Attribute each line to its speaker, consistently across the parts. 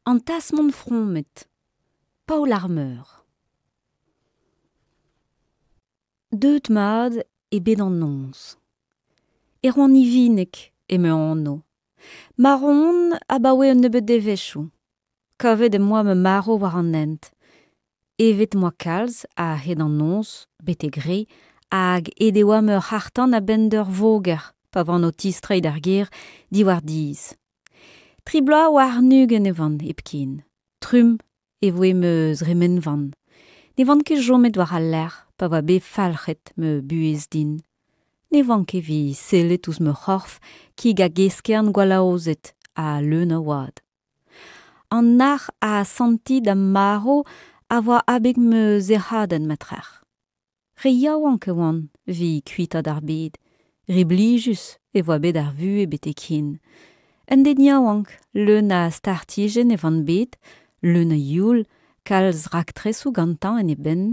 Speaker 1: An tasmant fromet. Paol ar Meur. Deuet mat e bed an noz. Erwan Ivineg eo ma anv. Marv on abaoe un nebeud devezhioù. Kavet em boa ma marv war an hent. Evet 'm boa kalz a-hed an noz, betek re, hag aet e oa ma c'harr-tan a-benn d'ur voger pa oan o tistreiñ d'ar gêr diwar dizh. Tri bloaz warn-ugent e oan hepken. Trumm e voe ma zremenvan. Ne oan ket chomet war al lec'h pa oa bet falc'het ma buhez din. Ne oan ket evit sellet ouzh ma c'horf kig hag eskern gwallaozet ha leun a wad. An nac'h asantiñ da'm marv a oa abeg ma zec'hadenn ma trec'h. Re yaouank e oan evit kuitaat ar bed, re blijus e oa bet ar vuhez betek-hen. Un den yaouank leun a startijenn e oan bet, leun a youl, kalz raktresoù gantañ en e benn.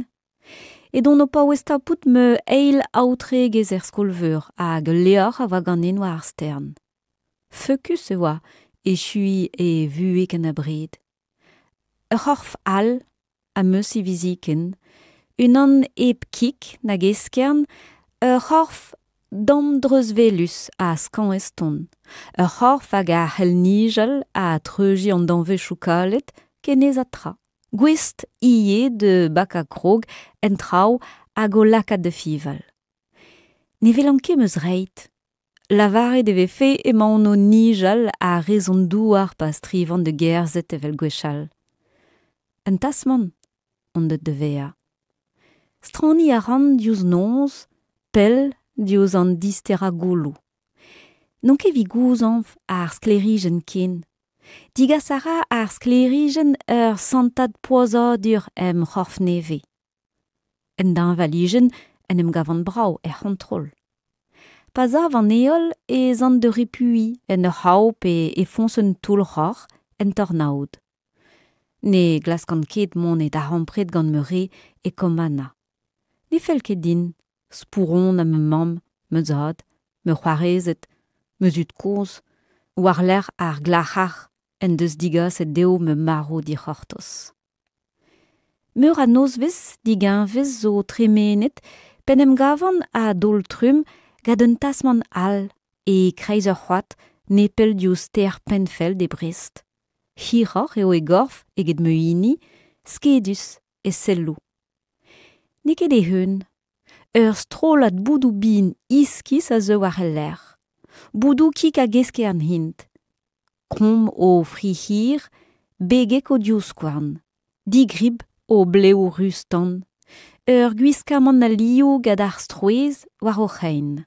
Speaker 1: Edon o paouez tapout ma eil aotregezh er skol-veur hag ul levr a oa ganin war ar stern. Feukus e oa echuiñ e vuhez ken abred. Ur c'horf all am eus hiviziken, unan hep kig nag eskern, ur c'horf damdreuzwelus ha skañv-eston, ur c'horf hag a c'hell nijal ha treuziñ an danvezioù kalet ken aes ha tra, gouest ivez da bakañ krog en traoù hag o lakaat da fiñval. Ne welan ket ma zreid. Lavaret e vefe emaon o nijal a-rez an douar pa strivan da gerzhet evel gwechall. Un tasmant on deuet da vezañ. Straniñ a ran diouzh noz, pell diouzh an disterañ gouloù. N'on ket evit gouzañv ar sklêrijenn ken. Degas a ra ar sklêrijenn ur santad poazhadur em c'horf nevez. En deñvalijenn en em gavan brav er c'hontrol. Pa sav an heol ez an da repuiñ en ur c'hav pe e foñs un toull-roc'h en tornaod. Ne glaskan ket mont e darempred gant ma re e Kommanna. Ne fell ket din spouronañ ma mamm, ma zad, ma c'hoarezed, ma zud-kozh, war-lerc'h ar glac'har en deus degaset dezho ma marv dic'hortoz. Meur a nozvezh digeñvez zo tremenet p'en em gavan a-daol-trumm gant un tasmant all e-kreiz ur c'hoad nepell diouzh stêr Penfeld e Brest. Hiroc'h eo e gorf eget ma hini, skedus e selloù. N'eo ket e-unan. Ur strollad boudoù bihan iskis a zeu war e lerc'h. Boudoù kig hag eskern int. Kromm o fri hir, begek o divskouarn, digrib o blev ruz-tan, ur gwiskamant a-liv gant ar strouezh war o c'hein.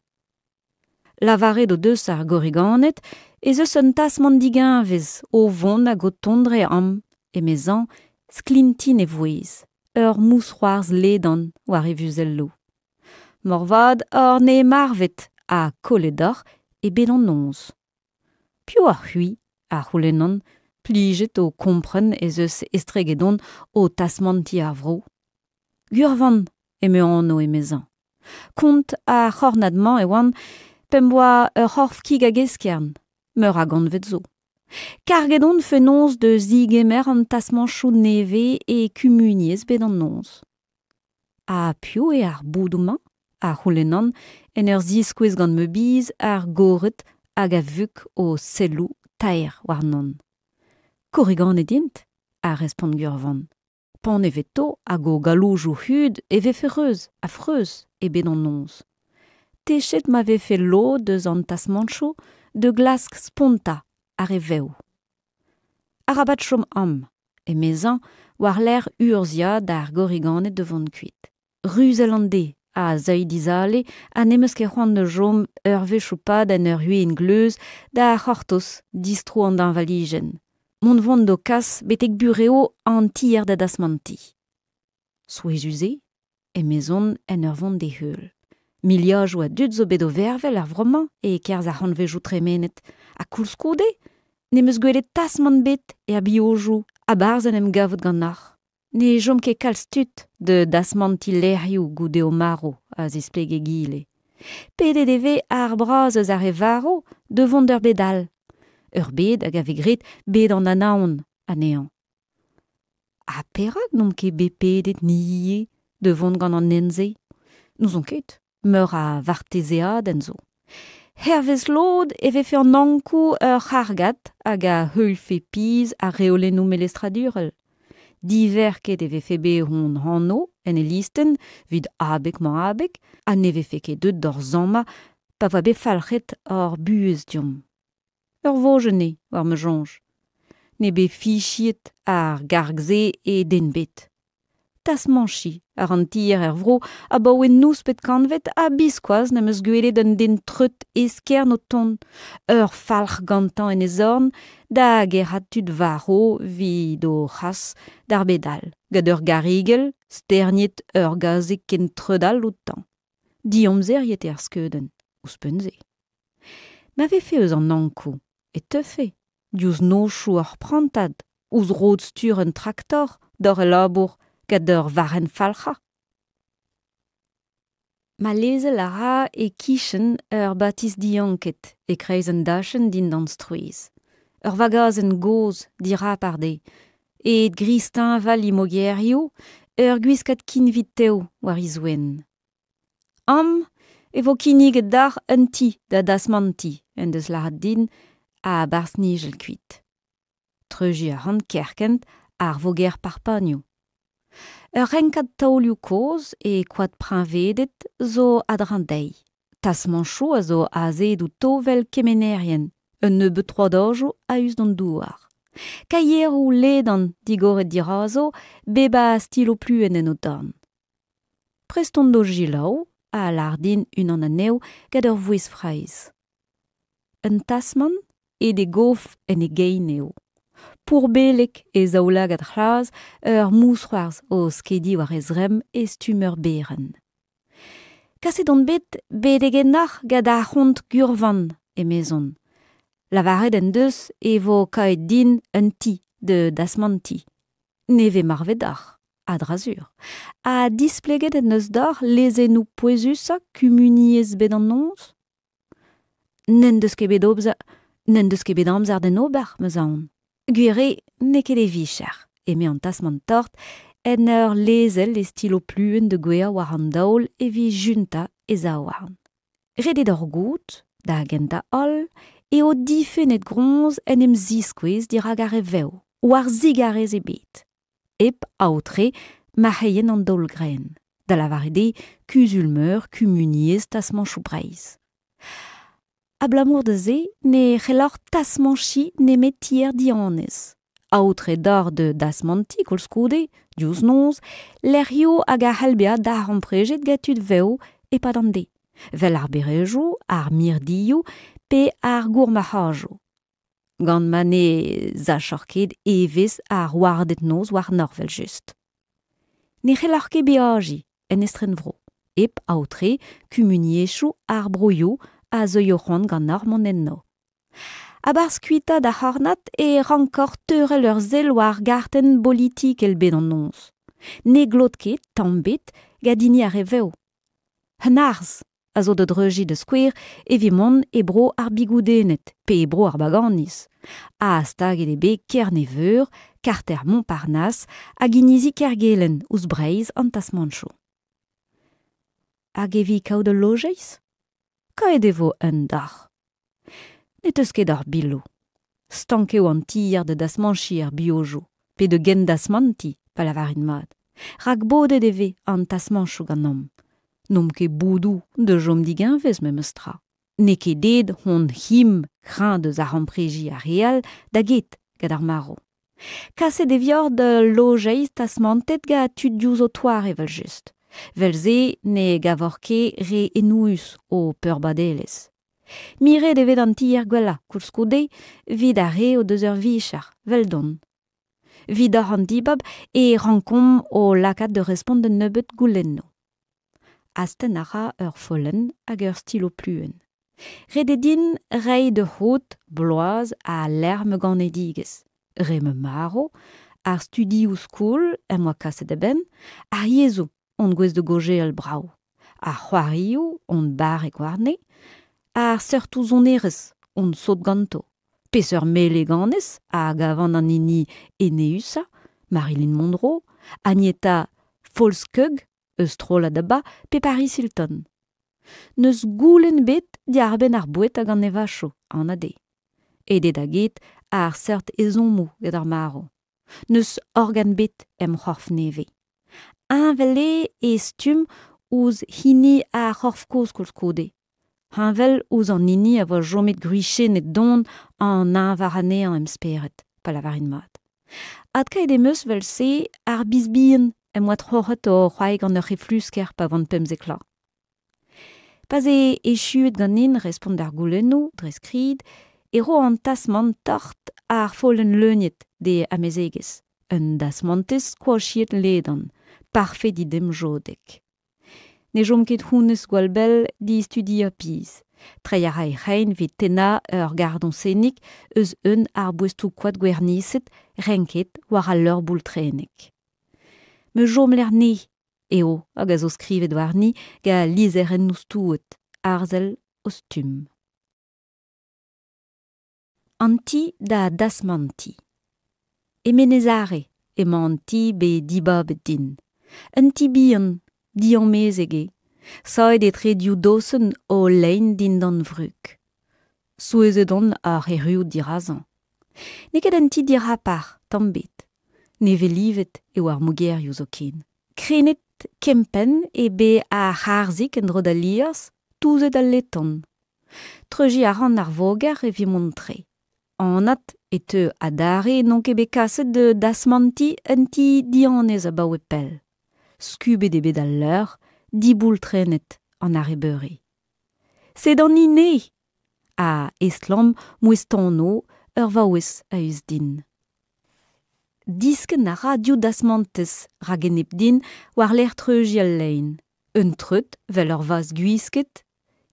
Speaker 1: Lavaret o deus ar gorriganed ez eus un tasmant digeñvez o vont hag o tont dre amañ, emezañ, sklintin e vouezh, ur mousc'hoarzh ledan war e vuzelloù. Moarvat oc'h eo marvet ha kollet oc'h e bed an noz. Piv oc'h-c'hwi? a c'houlennan, plijet o kompren ez eus estregedon o tasmantiñ ar vro. Gurvan eme anv emezañ. Kont ar c'hornad-mañ e oan p'em boa ur c'horf kig hag eskern, meur a gantved zo. Karget on fenoz da zegemer an tasmañchoù nevez e kumuniezh bet an noz. Ha piv eo ar boudoù-mañ? a c'houlennan en ur ziskouez gant ma biz ar gored hag a vuk o selloù taer warnon. Korriganed int, a respont Gurvan. Paneveto hag o galloujoù hud e vefe reuz ha freuz e bed an noz. Techet ma vefe lod eus an tasmanchoù da glask spontañ ar re vev. Arabat chom amañ, emezañ, war-lerc'h urzhiañ d'ar gorriganed da vont kuit. Ruzell an deiz a zeuy dizale ha n'em eus ket c'hoant da chom ur wech-pad en ur we'en-gleuz da c'hortoz distro an deñvalijenn. Mont vont d'ho kas betek burev an tier da dasmantiñ. Souezhus eo, emezon en ur vont d'e heul. Miliadoù a dud zo bet o vervel er vro-mañ e-kerzh ar c'hantvedoù tremenet ha koulskoude n'em eus gwelet tasmant bet er biojoù a-barzh en em gavout ganeoc'h. Ne chom ket kalz tud da dasmantiñ lec'hioù goude o marv, a zispleg egile. Pedet e vez ar braz eus ar re varv da vont d'ur bed all. Ur bed hag a vez graet bed an Anaon. anezhañ. Ha perak n'omp ket bet pedet ni ivez da vont gant an hent-se ? N'ouzon ket, meur a vartezeadenn zo. Hervez lod e vefe an Ankoù ur c'hargad hag a heuilhfe pizh ar reolennoù melestradurel. Diverket e vefe bet hon anv en e listenn evit abeg-mañ-abeg ha ne vefe ket deuet d'hor sammañ pa oa bet falc'het hor buhez deomp. Ur vojenn eo, war ma soñj. N'eo bet fiziet ar garg-se e den ebet. Tasmañchiñ a ran tier er vro abaoe nouspet kantved ha biskoazh n'em eus gwelet un den treut eskern o tont, ur falc'h gantañ en e zorn, da gerc'hat tud varv evit o c'has d'ar bed all, gant ur garigell sterniet ur gazeg ken treut all outañ. Diamzeriet eo ar skeudenn, ouzhpenn-se. Ma vefe eus an Ankoù e teufe, diouzh nozioù ur prantad, ouzh rod-stur un traktor d'ober e labour gant ur varrenn-falc'hañ. Ma lezel a ra e-kichen ur batis dianket e-kreiz un dachenn dindan strouezh. Ur vagazenn gozh dirapar dezhi, aet gris-teñval he mogerioù, ur gwiskad kinvi tev war he zoenn. Amañ e vo kinniget deoc'h un ti da dasmantiñ en deus lâret din a-barzh nijal kuit. Treuziñ a ran kerkent ar voger parpagnoù. Ur renkad taolioù kozh e koad preñvedet zo a-dreñv dezhi. Tasmañchoù a zo azeet outo 'vel kemenerien, un nebeud troadajoù a-us d'an douar. Kaieroù ledan digoret dirazo, bep a stilo-pluenn en o dorn. Prest on d'o selaou, a lâr din unan anezho gant ur vouezh fraezh. Un tasmant aet e gof en e gein eo. Pourbelek e zaoulagad c'hlas, ur mousc'hoarzh o skediñ war e zremm e stumm ur berenn. Kaset on bet betek ennoc'h gant ar c'hont Gurvan, emezon. Lavaret en deus e vo kaeet din un ti da dasmantiñ. Nevez marvet oc'h, a-dra-sur. Ha displeget en deus deoc'h lezennoù pouezusañ kumuniezh bed an noz ? N'en deus ket bet obzer n'en deus ket bet amzer d'en ober, 'm eus aon. Gwir eo n'eo ket e vicher, eme an tasmant tort en ur lezel e stilo-pluenn da gouezhañ war an daol evit juntañ e zaouarn. Ret eo deoc'h goût, da gentañ-holl, eo difennet groñs en em ziskouez dirak ar re vev, war zigarez ebet, hep aotre marc'heien an daol-grenn, da lavaret eo Kuzul-meur kumuniezh tasmañchoù Breizh. Abalamour da se ne c'helloc'h tasmañchiñ nemet tier dianez. Aotre deoc'h da dasmantiñ koulskoude, diouzh noz, lec'hioù hag a c'hell bezañ darempredet gant tud vev e-pad an deiz, 'vel ar berejoù, ar mirdioù pe ar gourmarc'hajoù. Gant ma ne sachoc'h ket evezh ar warded-noz warnoc'h evel-just. Ne c'helloc'h ket beajiñ en estrenvro, hep aotre kumuniezhioù ar broioù a zeuio c'hoant ganeoc'h mont enno. A-barzh kuitaat ar c'hornad e rankoc'h teurel ur sell war gartenn bolitikel bed an noz. Ne glot ket tamm ebet gant hini ar re vev. Un arz a zo da dreuziñ da skouer evit mont e bro ar Bigoudenned pe e bro ar Baganiz. Ha staget eo bet Kerne-Veur, karter Montparnasse hag inizi Kergelenn ouzh Breizh an tasmanchoù. Hag evit kaout ul lojeiz ? Kaeet e vo un deoc'h. Ne teus ket ar biloù. Stank eo an tier da dasmañchiñ er biojoù pe da gendasmantiñ pa lavarin mat. Rak bodet e vez an tasmañchoù ganeomp. N'omp ket boudoù da chom digeñvez memes tra. N'eo ket aet hon c'him kreñv deus ar amprejiñ ar re all da get gant ar marv. Kaset e vioc'h da lojeiz tasmantet gant tud diouzh ho toare evel-just. Vel-se ne gavoc'h ket re enoeus ho peurbadelezh. Miret e vez an tier gwellañ koulskoude evit ar re o deus ur vicher, 'veldon. Evit oc'h an dibab e rankomp ho lakaat da respont d'un nebeud goulennoù. Astenn a ra ur follenn hag ur stilo-pluenn. Ret eo din reiñ da c'hoût bloaz ha lec'h ma ganedigezh, re ma marv, ar studioù-skol em boa kaset da benn, ar yezhoù on gouest da gaozeal brav, ar c'hoarioù on barrek warne, ar seurtoù sonerezh on sot ganto. Peseurt meleganez a gavan an hini eneüsañ, Marilyn Monroe, Agnetha Fältskog eus strollad ABBA pe Paris Hilton? N'eus goulenn ebet diàr-benn ar boued hag an evachoù, anat eo. Aet eo da get ar seurt ezhommoù gant ar marv. N'eus organ ebet em c'horf nevez. Heñvel eo e stumm ouzh hini ar c'horf kozh koulskoude. Heñvel ouzh an hini a voa chomet gwriziennet don an eñvor anezhañ em spered, pa lavarin mat. Adkaet em eus 'vel-se ar biz bihan em boa troc'het o c'hoari gant ur c'heflusker pa oan 15 vloaz. Pa'z eo echuet ganin respont d'ar goulennoù dre skrid e ro an tasmant tort ar follenn leuniet d'e amezegez, un dasmantez skoachiet ledan, parfet he demjodek. Ne chom ket hounnezh gwall bell d'he studiañ pizh. Treiñ a ra he c'hein evit tennañ ur gardoñsennig eus un ar boestoù koad gwerniset renket war al leur boultrennek. Ma chomlec'h nevez eo hag a zo skrivet warni gant lizherennoù stouet, arzel o stumm. An ti da dasmantiñ. E Menez Are emañ an ti bet dibabet din. Un ti bihan, diamezeg eo, savet etre div dosenn o lein dindan vrug. Souezhet on oc'h erruout dirazañ. N'eo ket un ti dirapar, tamm ebet. Nevez-livet eo ar mogerioù zoken. Krennet kempenn eo bet ar c'harzhig en-dro d'al liorzh, touzet al leton. Treuziñ a ran ar voger evit mont tre. Anat e teu adarre n'on ket bet kaset da dasmantiñ un ti diannez abaoe pell. Skubet eo bet al leur, diboultrennet an arrebeuri. Sed an hini a estlamm mouezh-tano ur vaouez a-us din. Diskenn a ra div dasmantez rak-enep din war-lerc'h treuziñ al lein. Un treut 'vel ur vazh gwisket,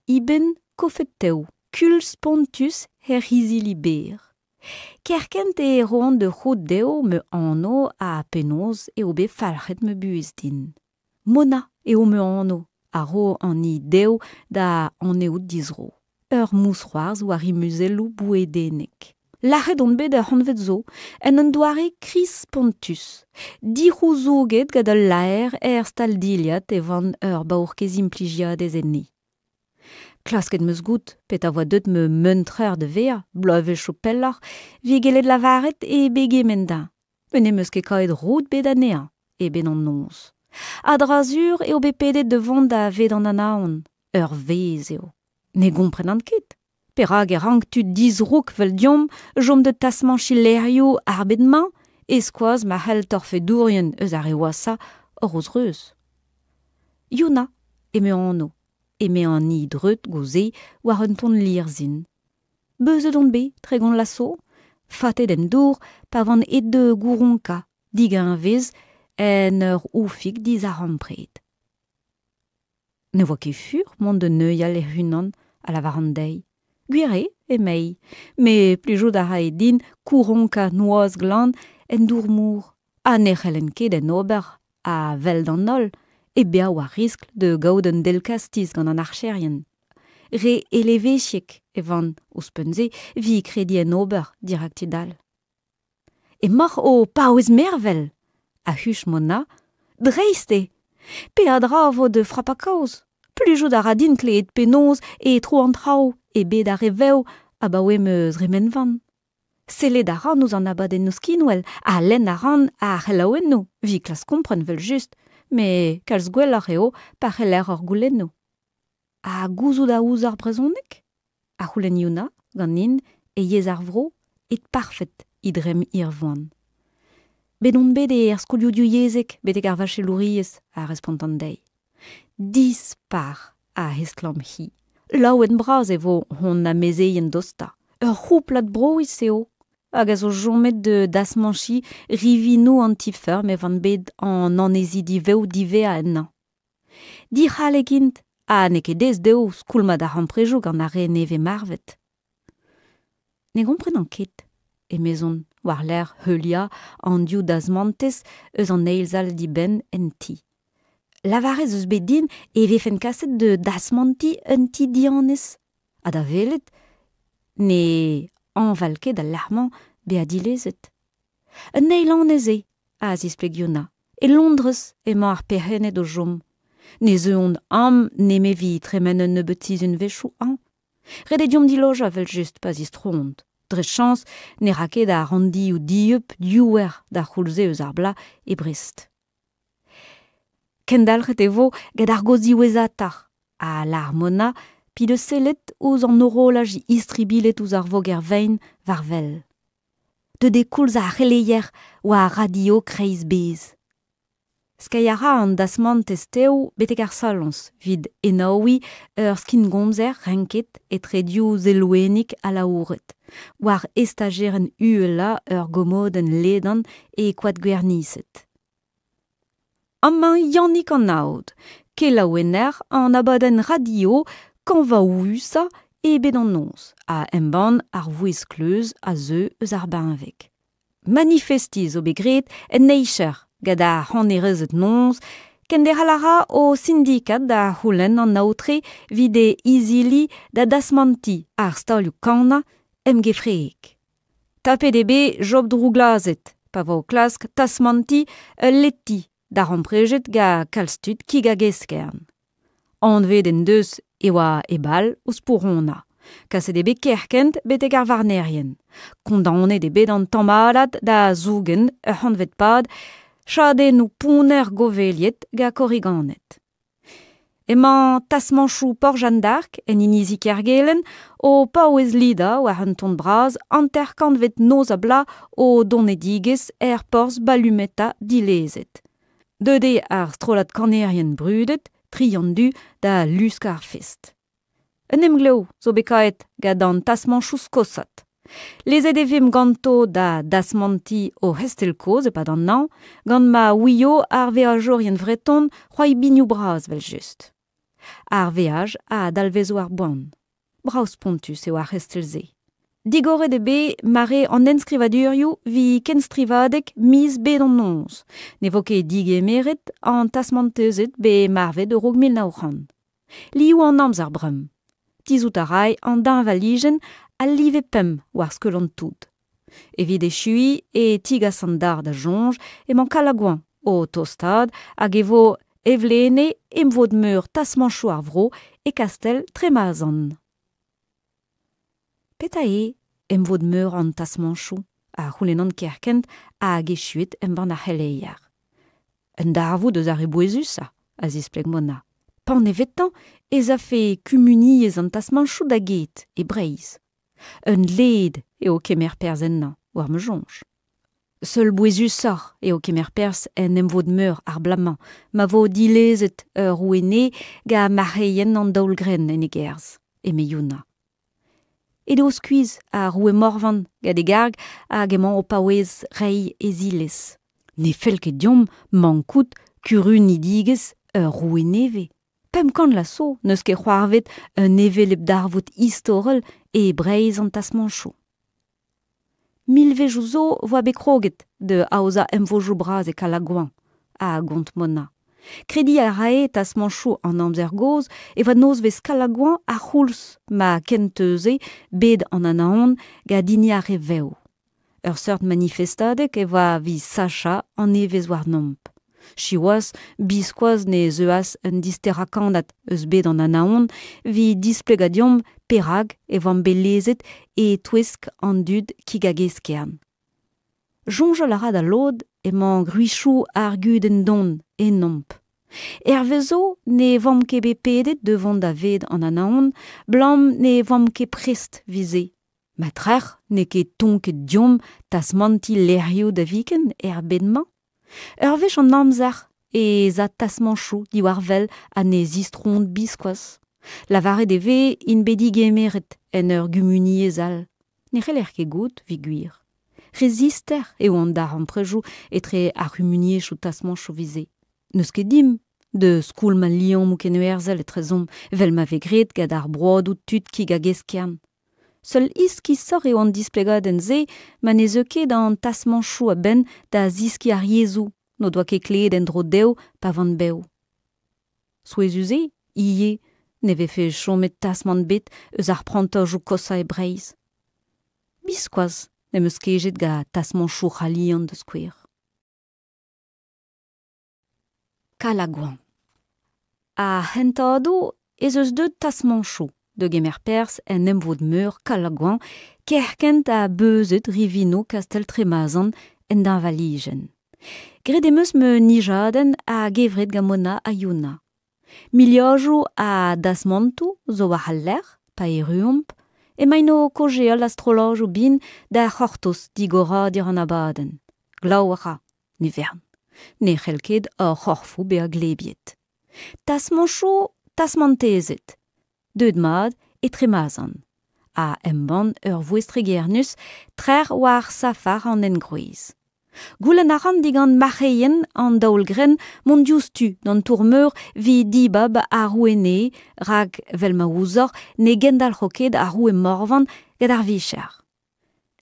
Speaker 1: he benn kofet-tev, kul-spontus hec'h izili berr. Kerkent e roan da c'hoût dezho ma anv ha penaos eo bet falc'het ma buhez din. Mona eo ma anv a ro an hini dezho da anaout dizro. Ur mousc'hoarzh war he muzelloù bouedennek. Lac'het on bet ur c'hantved zo, en un doare kriz-spontus. Dic'houzouget gant ul laer er stal-dilhad e van ur baourkaezh implijiadez enni. Klasket 'm eus goût petra 'voa deuet ma muntrer da vezañ, bloavezhioù pelloc'h, 'vit gellet lavaret e begement dezhañ. Met n'em eus ket kavet roud 'bet anezhañ, e-benn an noz. A-dra-sur eo bet pedet da vont da ved an Anaon. Ur vezh eo. Ne gomprenan ket. Perak e rank tud dizrouk 'vel deomp chom da tasmañchiñ lec'hioù ar bed-mañ e-skoaz ma c'hell torfedourien eus ar re washañ oc'h o zreuz? Yuna, eme anv, eme an hini dreut gouze war un ton lirzhin. Beuzet on bet, 30 vloaz zo, fatet en dour pa oan aet da gouronkañ, digeñvez, en ur oufig dizarempred. Ne oa ket fur mont da neuial hec'h-unan, a lavaran dezhi. Gwir eo, emei, met plijout a rae din kouronkañ noazh-glan en dour-mor ha ne c'hellen ket en ober a-wel d'an holl, hep bezañ war riskl da gaout un dell-kastiz gant an archerien. Re elevezhiek e van ouzhpenn-se evit krediñ en ober dirak tud all. Emaoc'h o paouez mervel! a huch Mona. Dreist eo! Peadra a vo da frapañ kaoz. Plijout a ra din klevet penaos e tro an traoù e bed ar re vev abaoe ma zremenvan. Sellet a ran ouzh an abadennoù skinwel ha lenn a ran ar c'helaouennoù evit klask kompren evel-just, met kalz gwelloc'h eo pa c'heller hor goulennoù. Ha gouzout a ouzoc'h brezhoneg? A c'houlenn Yuna ganin e yezh ar vro, et parfet he dremm hirvoan. Bet on bet er skolioù divyezhek betek ar vachelouriezh, a respontan dezhi. Dispar, a estlamm-hi. Laouen-bras e vo hon amezeien dostañ. Ur c'houplad broiz eo hag a zo chomet da dasmañchiñ rivinoù an ti-feurm e van bet an annezidi vev diwezhañ ennañ. Dic'hallek int ha n'eo ket aes dezho skoulmañ darempredoù gant ar re nevez-marvet. Ne gomprenan ket, emezon war-lerc'h heuliañ an div dazmantez eus an eil sal dibenn en ti. Lavaret 'z eus bet din e vefen kaset da dasmantiñ un ti diannez. Ha da welet ne Hañval ket al lec'h-mañ bezañ dilezet. Un eil annez eo, a zispleg Yuna. E Londrez emañ ar perc'henned o chom. Ne zeuont amañ nemet evit tremen un nebeud sizhunvezhioù hañv. Ret eo deomp dilojañ evel-just pa zistroont. Dre chañs ne ra ket ar ranndioù dieub diouer d'ar c'houlz-se eus ar bloaz e Brest. Kendalc'het e vo gant ar gaoz diwezhatoc'h, a lâr Mona p'he deus sellet ouzh an horolaj istribilhet ouzh ar voger vein war wel. Deuet eo koulz ar c'heleier war radio Kreiz Bez. Skeiñ a ra an dasmantez tev betek ar saloñs evit enaouiñ ur skingomzer renket etre div zelwennig alaouret, war estajerenn uhelañ ur gomodenn ledan e koad gwerniset. Amañ Yannig an Aod, kelaouenner an abadenn radio kañvaouusañ e bed an noz, a embann ar vouezh kleuz a zeu eus ar benveg. Manifestiñ zo bet graet en Eicher gant ar c'hanerezed-noz, kenderc'hel a ra o sindikad da c'houlenn an aotre evit e izili da dasmantiñ ar stalioù-kannañ emgefreek. Tapet eo bet Job Drouglazet pa oa o klask tasmantiñ ul leti darempredet gant kalz tud kig-hag-eskern. Anvet en deus e oa e bal o spouronañ. Kaset eo bet kerkent betek ar varnerien. Kondaonet eo bet an tamallad da zougen ur c'hantved-pad chadennoù pounner goveliet gant korriganed. Emañ tasmañchoù Port Jeanne d'Arc en inizi Kergelen o paouez lidañ war un ton bras hanter-kantvet noz-ha-bloaz o donedigezh er porzh balumeta dilezet. Deuet eo ar strollad kanerien brudet Tri an Du da luskañ ar fest. Un emglev zo bet kaet gant an tasmañchoù skosat. Lezet e vimp ganto da dasmantiñ o c'hestell kozh e-pad an hañv gant ma ouio ar veajourien vreton c'hoari binioù bras evel-just. Ar veaj a dalvezo ar boan. Brav-spontus eo ar c'hestell-se. Digoret eo bet mare an enskrivadurioù evit kenstrivadeg miz bed an noz. Ne vo ket digemeret an tasmantezed bet marvet a-raok 1900. Liv an amzer bremañ. Tizhout a ray an deñvalijenn al live pemp war skeul an toud. Evit echuiñ e tigas an dar da soñj emañ Kalagoan o tostaat hag e vo hevlene emvod-meur tasmañchoù ar vro e kastell Tremazan. Petra eo emvod-meur an tasmañchoù a c'houlennan kerkent hag echuet embann ar c'heleier. Un darvoud eus ar re bouezusañ, a zispleg Mona. Panevetañ ez afe kumuniezh an tasmañchoù da get e Breizh. Un dleed eo kemer perzh ennañ, war ma soñj. Seul bouezusoc'h eo kemer perzh en emvod-meur ar bloaz-mañ, ma vo dilezet ur roue gant marc'heien an daol-grenn en e gerz, eme Yuna. Edo skuizh ar roue Morvan gant e garg hag emañ o paouez reiñ e zilez. Ne fell ket deomp mankout kurunidigezh ur roue nevez. 500 vloaz zo n'eus ket c'hoarvet un hevelep darvoud istorel e Breizh an tasmañchoù. Milvezioù zo 'voa bet kroget da aozañ emvodoù bras e Kalagoan, a gont Mona. Krediñ a rae tasmañchoù an amzer gozh e oa nozvezh Kalagoan ar c'houlz ma kenteuze bed an Anaon gant hini ar re vev. Ur seurt manifestadeg e oa evit sachañ an evezh warnomp. Siwazh, biskoazh ne zeuas un disterañ kannad eus bed an Anaon evit displegañ deomp perak e oamp bet lezet e-touesk an dud kig-hag-eskern. Soñjal a ra da lod emañ gwrizioù ar gudenn don ennomp. Hervezo ne vamp ket bet pedet da vont da ved an Anaon 'blam ne vamp ket prest 'vit se. Ma trec'h n'eo ket tonket deomp tasmantiñ lec'hioù da viken er bed-mañ. Ur wech an amzer ez a tasmañchoù diwar-wel ha ne zistroont biskoazh. Lavaret e vez int bet digemeret en ur gumuniezh all. Ne c'heller ket goût 'vit gwir. Re zister eo an darempredoù etre ar c'humuniezhioù tasmañchoù 'vit-se. N'eus ket dimp da skoulmañ liammoù kenwerzhel etrezomp evel ma vez graet gant ar broadoù tud kig-hag-eskern. Seul iskisoc'h eo an displegadenn-se ma ne zeu ket an tasmañchoù a-benn da zeskiñ ar yezhoù n'o doa ket klevet en-dro dezho pa oant bev. Souezhus eo ivez ne vefe chomet tasmant ebet eus ar prantajoù koshañ e Breizh. Biskoazh n'em eus kejet gant tasmanchoù c'halian da skouer. Kalagoan. A-hentadoù ez eus deuet tasmanchoù da gemer perzh en emvod-meur Kalagoan kerkent ha beuzet rivinoù kastell Tremazan en deñvalijenn. Graet em eus ma nijadenn a-gevret gant Mona ha Yuna. Miliadoù a dasmantoù zo war al lec'h pa erruomp. Emaint o kaozeal a-strolladoù bihan da c'hortoz digoradur an abadenn. Glav a ra, ne vern. Ne c'hell ket hor c'horfoù bezañ glebiet. Tasmanchoù tasmantezed. Deuet mat e Tremazan. A embann ur vouezh tregernus trec'h war safar an engroez. Goulenn a ran digant marc'heien an daol-grenn mont diouzhtu d'an tour-meur evit dibab ar roue rak, evel ma ouzoc'h, ne gendalc'ho ket ar roue Morvan gant ar vicher.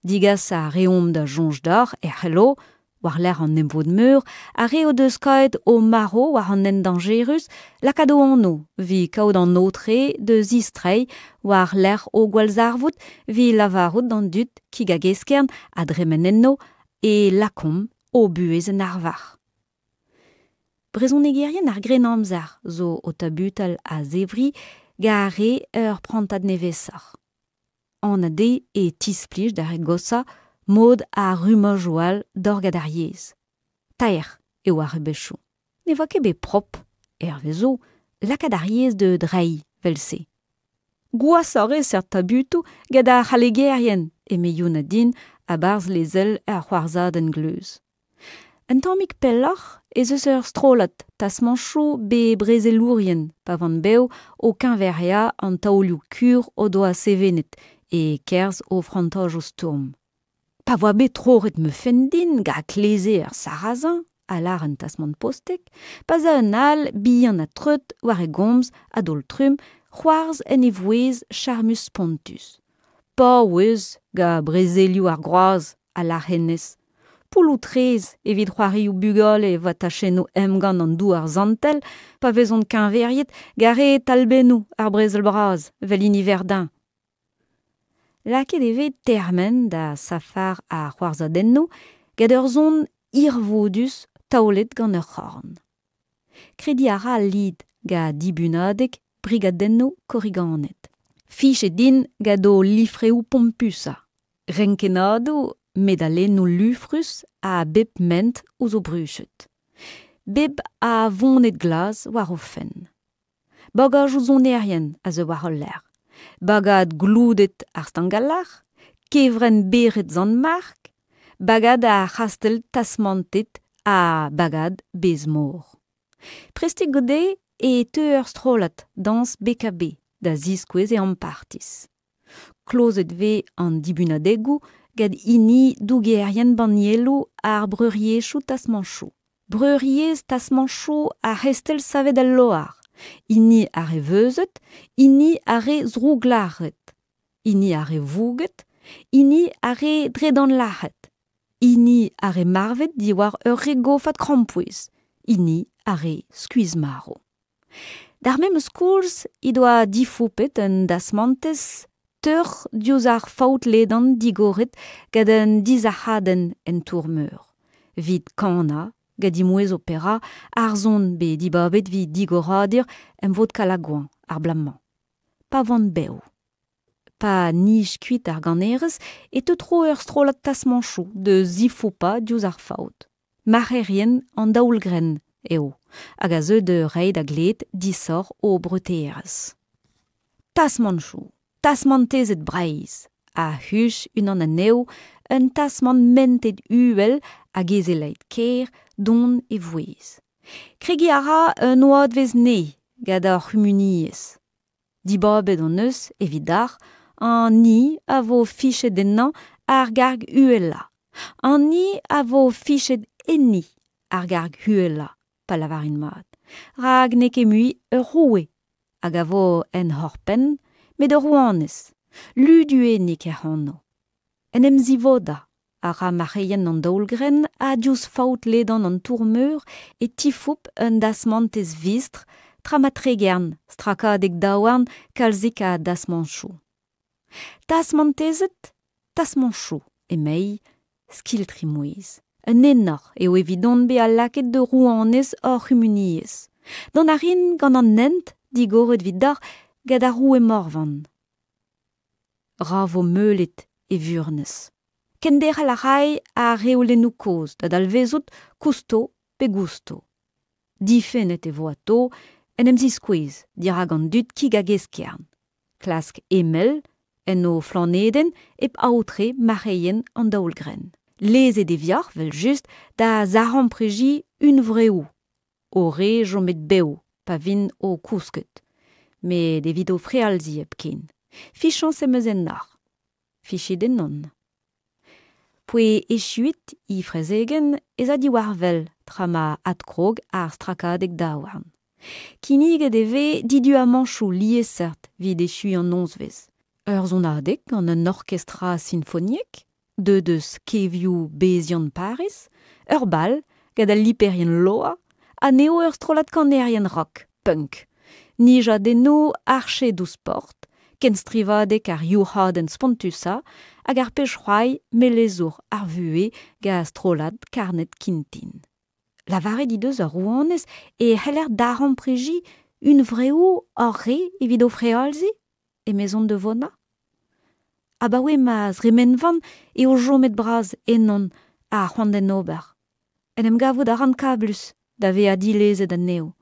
Speaker 1: Degas a reomp da soñj deoc'h e c'hello, war-lerc'h an emvod-meur, ar re o deus kaet o marv war an hent dañjerus lakaat o anv evit kaout an aotre da zistreiñ war-lerc'h o gwallzarvoud evit lavarout d'an dud kig-hag-eskern a dremen enno e lakaomp o buhez en arvar. Brezhonegerien ar Grennamzer zo o tabutal a-zevri gant ar re ur prantad nevesoc'h. Anat eo e tisplij d'ar re goshañ mod ar rummajoù all d'orgad ar yezh. Taer eo ar rebechoù. Ne oa ket bet prop, hervezo, lakaat ar yezh da dreiñ 'vel-se. Gwashoc'h eo seurt tabutoù gant ar c'hallegerien, eme Yuna din a-barzh lezel ar c'hoarzhadenn gleuz. Un tammig pelloc'h ez eus ur strollad tasmanchoù bet brezelourien pa vent bev o keñveriañ an taolioù kur o doa sevenet e-kerzh o frantajoù stourm. Pa voa bet troret ma fenn din gant kleze ur sarrazin, a lâr un tasmant postek, pa 'z a un all bihan ha treut war e gomz a-daol-trumm c'hoarzh en e vouezh charmus-spontus. Paouez gant brezelioù ar groaz, a lâr hennezh. Poulloù-traezh evit c'hoarioù bugale e oa tachennoù emgann an Douar Santel pa vezont keñveriet gant re talbennoù ar Brezel Bras, evel hini Verdun. Lakaet e vez termen da safar ar c'hoarzhadennoù gant ur son hirvoudus taolet gant ur c'horn. Krediñ a ra al lid gant dibunadeg brigadennoù korriganed. Fichet int gant o lifreoù pompusañ, renkennadoù medalennoù lufrus a bep ment ouzh o bruched. Bep a voned glas war o fenn. Bagajoù sonerien a zeu war hol lerc'h. Bagad gloudet ar Stangalar, kevrenn bered Sant-Mark, bagad ar c'hastell tasmantet ha bagad Bezmor. Prestik goude e teu ur strollad dañs BKB da ziskouez e ampartiz. Klozet 'vez an dibunadegoù gant hini dougerien bannieloù ar breuriezhoù tasmanchoù. Breuriezh tasmanchoù ar c'hestell savet al loar, hini ar re veuzet, hini ar re zrouglac'het, hini ar re vouget, hini ar re dredanlac'het, hini ar re marvet diwar ur re gofad krampouezh, hini ar re skuizh-marv. D'ar memes koulz he doa difoupet un dasmantez teuc'h diouzh ar faout ledan digoret gant un disac'hadenn en tour-meur. Evit kanañ gant he mouezh opera ar son bet dibabet evit digoradur emvod Kalagoan ar bloaz-mañ. Pa oant bev. Pa nij kuit ar ganerez e teu tro ur strollad tasmanchoù da zifoupañ diouzh ar faout. Marc'herien an daol-grenn eo hag a zeu da reiñ da glevet disoc'h o breutaerezh. Tasmanchoù, tasmantezed Breizh, a huch unan anezho, un tasmant mentet uhel hag ezelait kaer don e vouezh. Kregiñ a ra un oadvezh nevez gant ar c'humuniezh. Dibabet hon eus evit dac'h an hini a vo fichet ennañ ar garg uhelañ. An hini a vo fichet enni ar garg uhelañ, pa lavarin mat. Rak n'eo ket mui ur roue hag a vo en hor penn, met ur rouanez, Luduennig hec'h anv. En em zivodañ a ra marc'heien an daol-grenn ha diouzh faout ledan an tour-meur e tifoup un dasmantez vistr tra ma tregern strakadeg daouarn kalzik a dasmanchoù. Tasmantezed? Tasmanchoù, emei, skiltr he mouezh. Un enor eo evidon bezañ lakaet da rouanez hor c'humuniezh. Dont a rin gant an hent digoret evidoc'h gant ar roue Morvan. Ra vo meulet e vurnez. Kenderc'hel a ray ar reolennoù kozh da dalvezout kousto pe gousto. Difennet e vo atao en em ziskouez dirak an dud kig-hag-eskern, klask emell en o flanedenn hep aotre marc'heien an daol-grenn. Lezet e vioc'h, evel-just, da zaremprejiñ hunvreoù ho re chomet bev pa vint o kousket, met evit o frealziñ hepken. Fichañs em eus ennoc'h. Fichit ennon. P'oe echuet he frezegenn ez a diwar wel tra ma adkrog ar strakadeg daouarn. Kinniget e vez diduamanchoù liesseurt evit echuiñ an nozvezh. Ur sonadeg gant un orkestra sinfoniek deuet eus kevioù beziant Pariz, ur bal gant al liperien Loa, anezho ur strollad kanerien rock, punk, nijadennoù archedoù sport, kenstrivadeg ar youc'hadenn spontusañ hag ar pezh-c'hoari melezour ar vuhez gant strollad Karned Kintin. Lavaret he deus ar rouanez e c'heller daremprejiñ hunvreoù hor re evit o frealziñ, emezon da Vona. Abaoe ma zremenvan eo chomet bras ennon ar c'hoant d'en ober. En em gavout a ran kablus da vezañ dilezet anezho.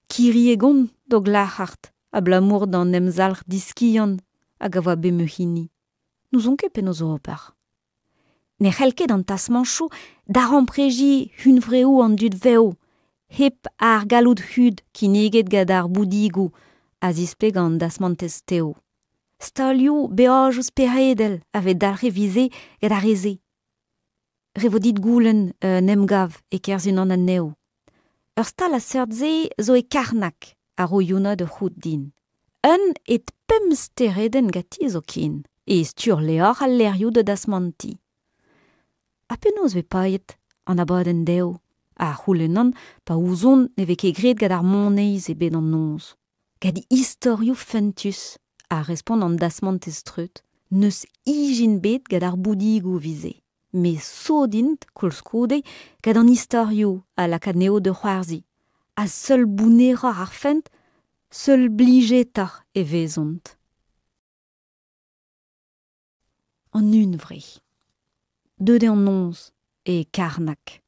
Speaker 1: Kiriek on d'o glac'hard abalamour d'an emzalc'h diskiant hag a oa bet ma hini. N'ouzon ket penaos ober. Ne c'hell ket an tasmanchoù daremprejiñ hunvreoù an dud vev hep ar galloud hud kinniget gant ar boudigoù a zispleg an dasmantez tev. Stalioù beajoù speredel a vez dalc'het evit-se gant ar re-se. Re vo dit goulenn un emgav e-kerzh unan anezho. Ur stal a seurt-se zo e Karnag a ro Yuna da c'hoût din. Un hed pemp steredenn ganti zoken, e sturlevr al lec'hioù da dasmantiñ. Ha penaos 'vez paeet an abadenn dezho? A c'houlennan pa ouzon ne vez ket graet gant ar moneiz ebet an noz. Gant istorioù fentus, a respont an dasmantez treut. N'eus ijin bet gant ar boudigoù 'vit-se. Met sot int koulskoude gant an istorioù a lak anezho da c'hoarzhin. Ha seul bounneroc'h ar fent, seul blijetoc'h e vezont. An hunvre. Deuet eo an noz e Karnag.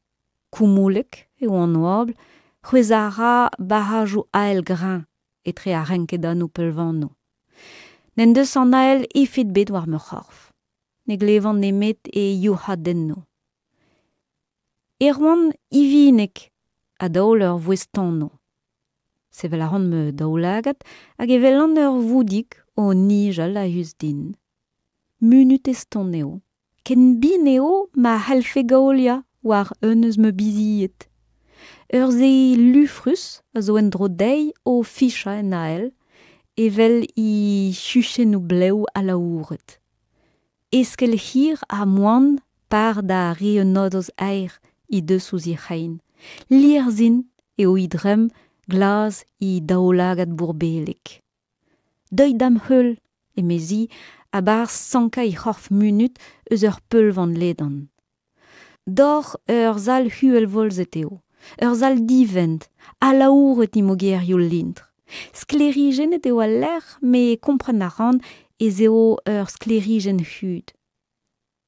Speaker 1: Koumoulek eo an oabl, c'hwezhañ a ra barrajoù ael greñv etre ar renkedannoù peulvanoù. N'en deus an ael efed bet war ma c'horf. Ne glevan nemet e youc'hadennoù. Erwan Ivinek a daol ur vouezh tanv. Sevel a ran ma daoulagad hag e welan ur voudig o nijal a-us din. Munut eston eo. Ken bihan eo ma c'hallfe gaoliañ war un eus ma bizied. Ur sez lufrus a zo en-dro dezhi o fichañ en ael, evel he chuchennoù blev alaouret. Eskell hir ha moan par da re un nadoz-aer he deus ouzh he c'hein. Lirzhin eo he dremm glas he daoulagad bourbellek. Deuit da'm heul, emezi, a-barzh sankañ he c'horf munut eus ur peulvan ledan. Dor ur sal huelvolzet eo, ur sal divent, alaouret he mogerioù lintr. Sklêrijennet eo al lec'h met kompren a ran ez eo ur sklêrijenn hud.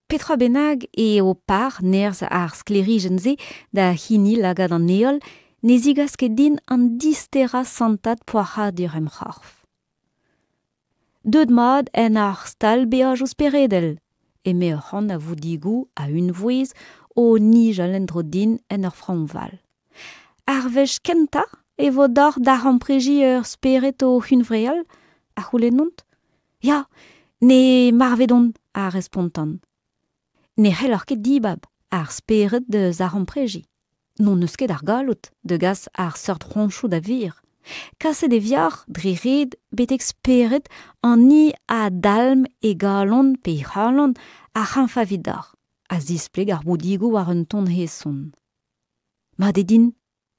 Speaker 1: Petra bennak eo par nerzh ar sklêrijenn-se da hini lagad an heol ne zigas ket din an disterañ santad poac'hadur em c'horf. Deuet mat en ar stal beajoù speredel, eme ur c'hant a voudigoù a-unvouezh o nijal en-dro din en ur fraoñval. Ar wech kentañ e vo deoc'h daremprejiñ ur spered o hunvreal? A c'houlennont. Ya, ne marvet on, a respontan. Ne c'helloc'h ket dibab ar spered da zaremprejiñ. N'hon eus ket ar galloud da gas ar seurt c'hoantoù da wir. Kaset e vioc'h dre ret betek spered an hini a dalm e galon pe he c'halon ar c'hañfañ evidoc'h, a zispleg ar boudigoù war un ton heson. Mat eo din,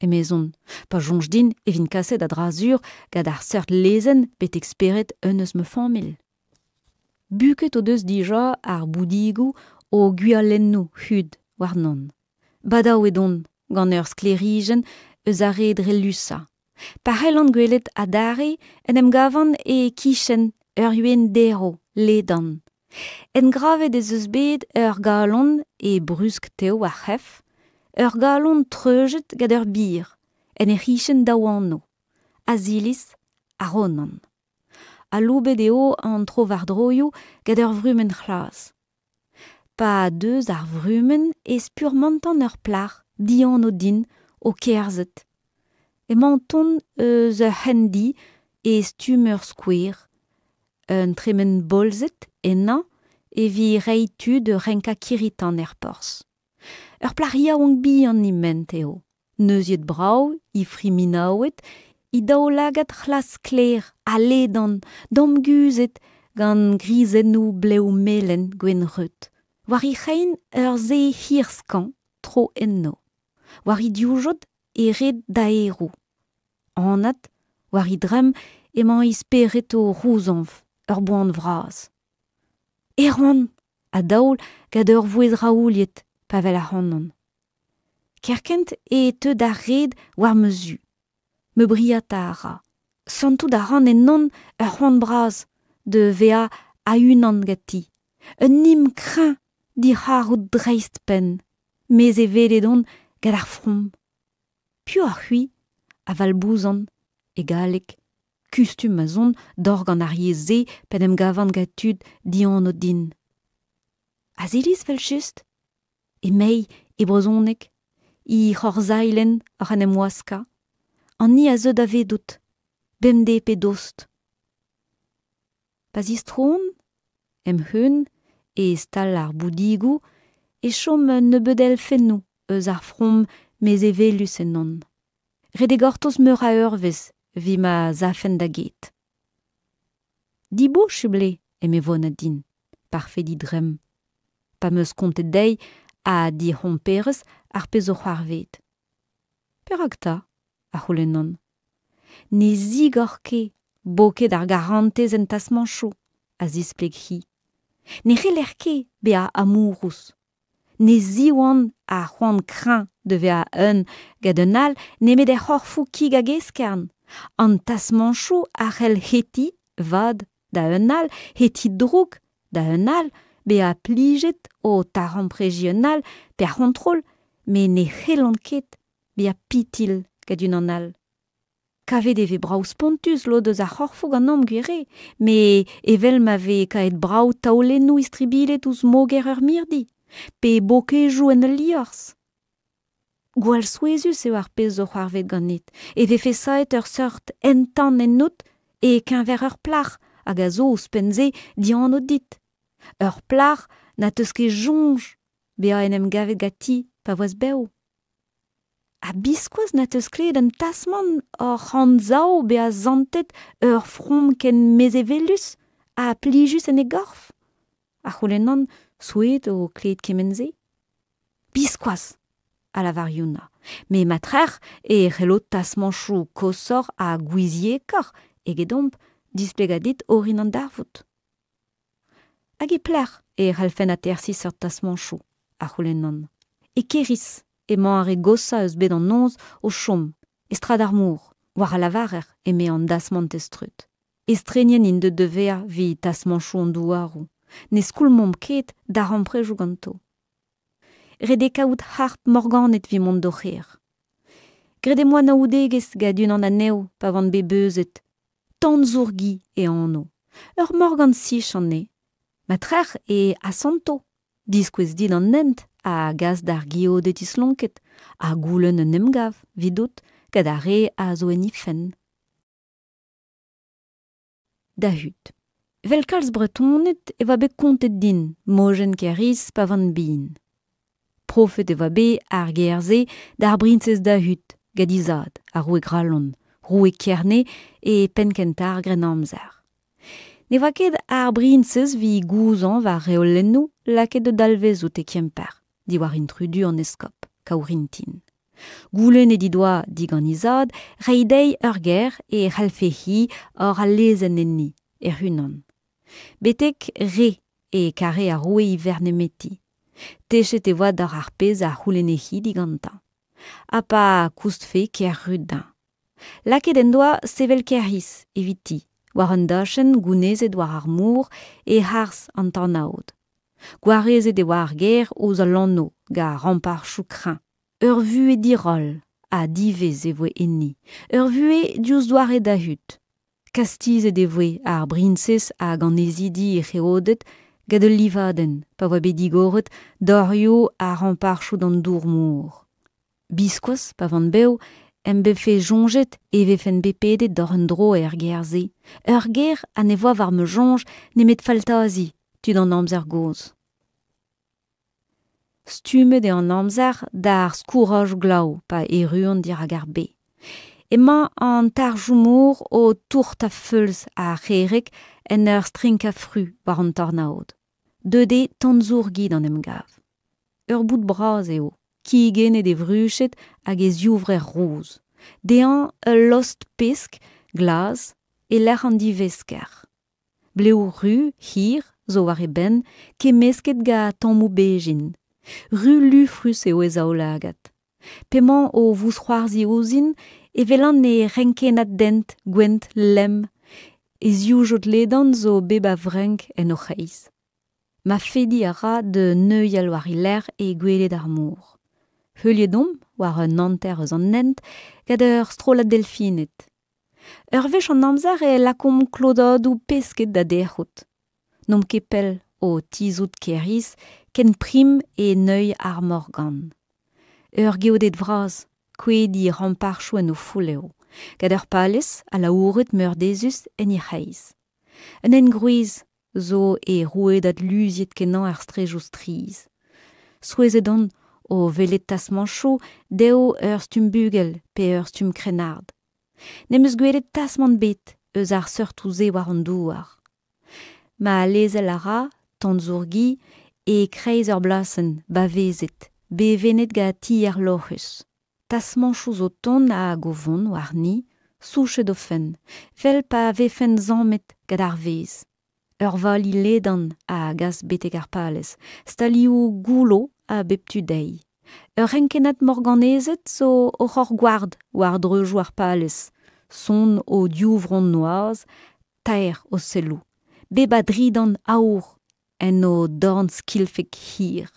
Speaker 1: emezon, pa soñj din e vin kaset a-dra-sur gant ar seurt lezenn betek spered un eus ma familh. Buket o deus dija ar boudigoù o gwialennoù hud warnon. Badaouet on gant ur sklêrijenn eus ar re drellusañ. Pa c'hellan gwelet adarre en em gavan e-kichen ur we'enn derv ledan. Engravet ez eus bet ur galon e brusk tev ar c'hef, ur galon treujet gant ur bir, en he c'hichen daou anv, Aziliz ha Ronan. Aloubet eo an trowardroioù gant ur vrumenn c'hlas. Pa deus ar vrumenn e spurmantan ur plac'h dianv din o kerzhet. Emañ o tont eus ur c'hendi e stumm ur skouer, un tremen bolzet ennañ evit reiñ tu da renkañ kirri-tan er porzh. Ur plac'h yaouank bihan he ment eo, neuziet brav he fri minaouet, he daoulagad c'hlas-sklaer ha ledan, damguzhet gant grizennoù blev melen gwenn-reut. War he c'hein ur sae hir-skañv tro enno. War he divjod e red daeroù. Anat, war he dremm emañ he spered o c'houzañv ur boan vras. Erwan! a daol gant ur vouezh raouliet pa wel ac'hanon. Kerkent e teu d'ar red war ma zu. Ma briata a ra. Santout a ran ennon ur c'hoant bras da vezañ a-unan ganti. Un him kreñv d'he c'harout dreist-penn. Mezevellet on gant ar from. Piv oc'h-c'hwi? a valbouzan, e galleg, kustum ma'z on d'ober gant ar yezh-se p'en em gavan gant tud dianv din. Aziliz evel-just? Emei e brezhoneg, he c'horzailhenn oc'h en em waskañ. An ni a zeu davedout, bemdez pe dost. Pa zistroont, em c'heun, e stal ar boudigoù, e chom un nebeud elfennoù eus ar from mezevellus ennon. Ret eo gortoz meur a eurvezh evit ma 'z afen da get. Dibosubl eo, eme Vona din, parfet he dremm, pa 'm eus kontet dezhi ha d'he c'homperez ar pezh zo c'hoarvezet. Perak 'ta ? a c'houlennan. Ne zigor ket boked ar garantez en tasmañchoù, a zispleg-hi. Ne c'heller ket bezañ amourous. Ne ziwan ar c'hoant kreñv da vezañ un gant un all nemet er c'horfoù kig hag eskern. An tasmañchoù a c'hell hetiñ vad da un all, hetiñ droug da un all, bezañ plijet o taremprediñ un all pe ar c'hontrol, met ne c'hellont ket bezañ pitilh gant unan all. Kavet e vez brav-spontus lod eus ar c'horfoù ganeomp gwir eo, met evel ma vez kavet brav taolennoù istribilhet ouzh moger ur mirdi, pe bokejoù en ul liorzh. Gwall souezhus eo ar pezh zo c'hoarvezet ganit, e vefe savet ur seurt entan ennout e-keñver ur plac'h hag a zo ouzhpenn-se dianv dit. Ur plac'h na 'teus ket soñj bezañ en em gavet ganti pa oas bev. Ha biskoazh na 'teus klevet un tasmant oc'h anzav bezañ santet ur from ken mezevellus ha plijus en e gorf ? a c'houlennan, souezhet o klevet kement-se. Biskoazh ! a lavar Yuna. Met ma trec'h e c'hello tasmañchoù koshoc'h ha gouiziekoc'h egedomp displegañ dit orin an darvoud. Hag e pelec'h e c'hallfen atersiñ seurt tasmañchoù ? a c'houlennan. E Kêr-Iz emañ ar re goshañ eus bed an noz o chom, e strad ar mor, war a lavarer, eme an dasmantez treut. Estrenien int deuet da vezañ evit tasmañchoù an douaroù. Ne skoulmomp ket darempredoù ganto. Ret eo kaout harp morganed evit mont d'o c'hêr. Graet em boa anaoudegezh gant unan anezho pa oan bet beuzet. Tanzourgi e anv. Ur morgan sichant eo. Ma trec'h e asanto diskouez dit an hent a gas d'ar geoded islonket ha goulenn un emgav evidout gant ar re a zo en he fenn. Dahud. Evel kalz Bretoned e oa bet kontet din mojenn Kêr-Iz pa oan bihan. Profet e oa bet ar gêr-se d'ar briñsez Dahud gant he zad, ar roue Gralon, roue Kerne e penn-kentañ ar Grennamzer. Ne oa ket ar briñsez evit gouzañv ar reolennoù lakaet da dalvezout e Kemper, diwar intrudu an eskob, Kaourintin. Goulennet he doa digant he zad reiñ dezhi ur ger e c'hallfe-hi hor al lezenn enni, hec'h-unan. Betek re e kare ar roue e verc'h nemeti. Techet e oa d'ober ar pezh a c'houlenne-hi digantañ. Ha pa koustfe ker-ruz dezhañ. Lakaet en doa sevel Kêr-Iz eviti, war un dachenn gounezet war ar mor e-harz an tornaod. Gwarezet e oa ar gêr ouzh al lanv gant ramparchoù kreñv. Ur vuhez diroll ha divezh e voe enni, ur vuhez diouzh doare Dahud. Kastizet e voe ar briñsez hag annezidi he c'heoded gant ul livadenn pa oa bet digoret dorioù ar ramparchoù d'an dour-mor. Biskoazh, pa van bev, em befe soñjet e vefen bet pedet d'ober un dro er gêr-se, ur gêr ha ne voa war ma soñj nemet faltazi tud an amzer gozh. Stummet eo an amzer d'ar skouraj-glav pa erruan dirak ar bez. Emañ an tarzhoù-mor o tourtañ feuls ar c'herreg en ur strinkañ fru war an tornaod. Deuet eo Tanzourgi d'an emgav. Ur boud bras eo, kigennet e vruched hag e zivrec'h roz. Dezhañ ul lost pesk glas e-lec'h an divesker. Blev ruz hir zo war e benn, kemmesket gant tammoù bezhin. Ru-lufrus eo e zaoulagad. P'emañ o vousc'hoarzhiñ ouzhin e welan e renkennad dent gwent lemm. E zivjod ledan zo bep a vrenk en o c'hreiz. Ma fediñ a ra da neuial war e lerc'h e goueled ar mor. Heuliet omp war un hanter eus an hent gant ur strollad delfined. Ur wech an amzer e lakaomp klodadoù pesked da dec'hout. N'omp ket pell o tizhout Kêr-Iz ken prim e neuiñ ar Morgan. Ur geoded vras, kouezhet he ramparchoù en o foull eo, gant ur palez alaouret meurdezus en he c'hreiz. Un engroez zo e rouedad luziet-kenañ ar straejoù strizh. Souezhet on o welet tasmañchoù dezho ur stumm bugel pe ur stumm krennard. N'em eus gwelet tasmant ebet eus ar seurtoù-se war an douar. Ma lezel a ra Tanzourgi e-kreiz ur blasenn bavezet, bevennet gant tier lorc'hus. Tasmañchoù zo tont hag o vont warni, souchet o fenn, 'vel pa vefent zammet gant ar vezh. Ur vali ledan a gas betek ar palez, stalioù goullo a bep tu dezhi. Ur renkennad morganezed zo oc'h hor gward war dreuzoù ar palez, sonn o divronn noazh, taer o selloù, bep a dridant aour en o dorn skilfek hir.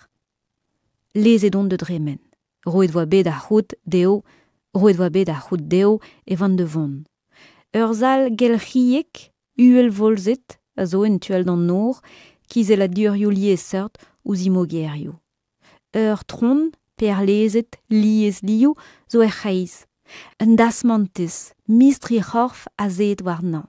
Speaker 1: Lezet on da dremen. Roet 'voa bet ar c'hod dezho, roet 'voa bet ar c'hod dezho e van da vont. Ur sal gelc'hiek, uhelvolzet, a zo en tu all d'an nor, kizelladurioù liesseurt ouzh he mogerioù. Ur tron perlezet liesliv zo er c'hreiz. Un dasmantez, mistri c'horf azeet warnañ.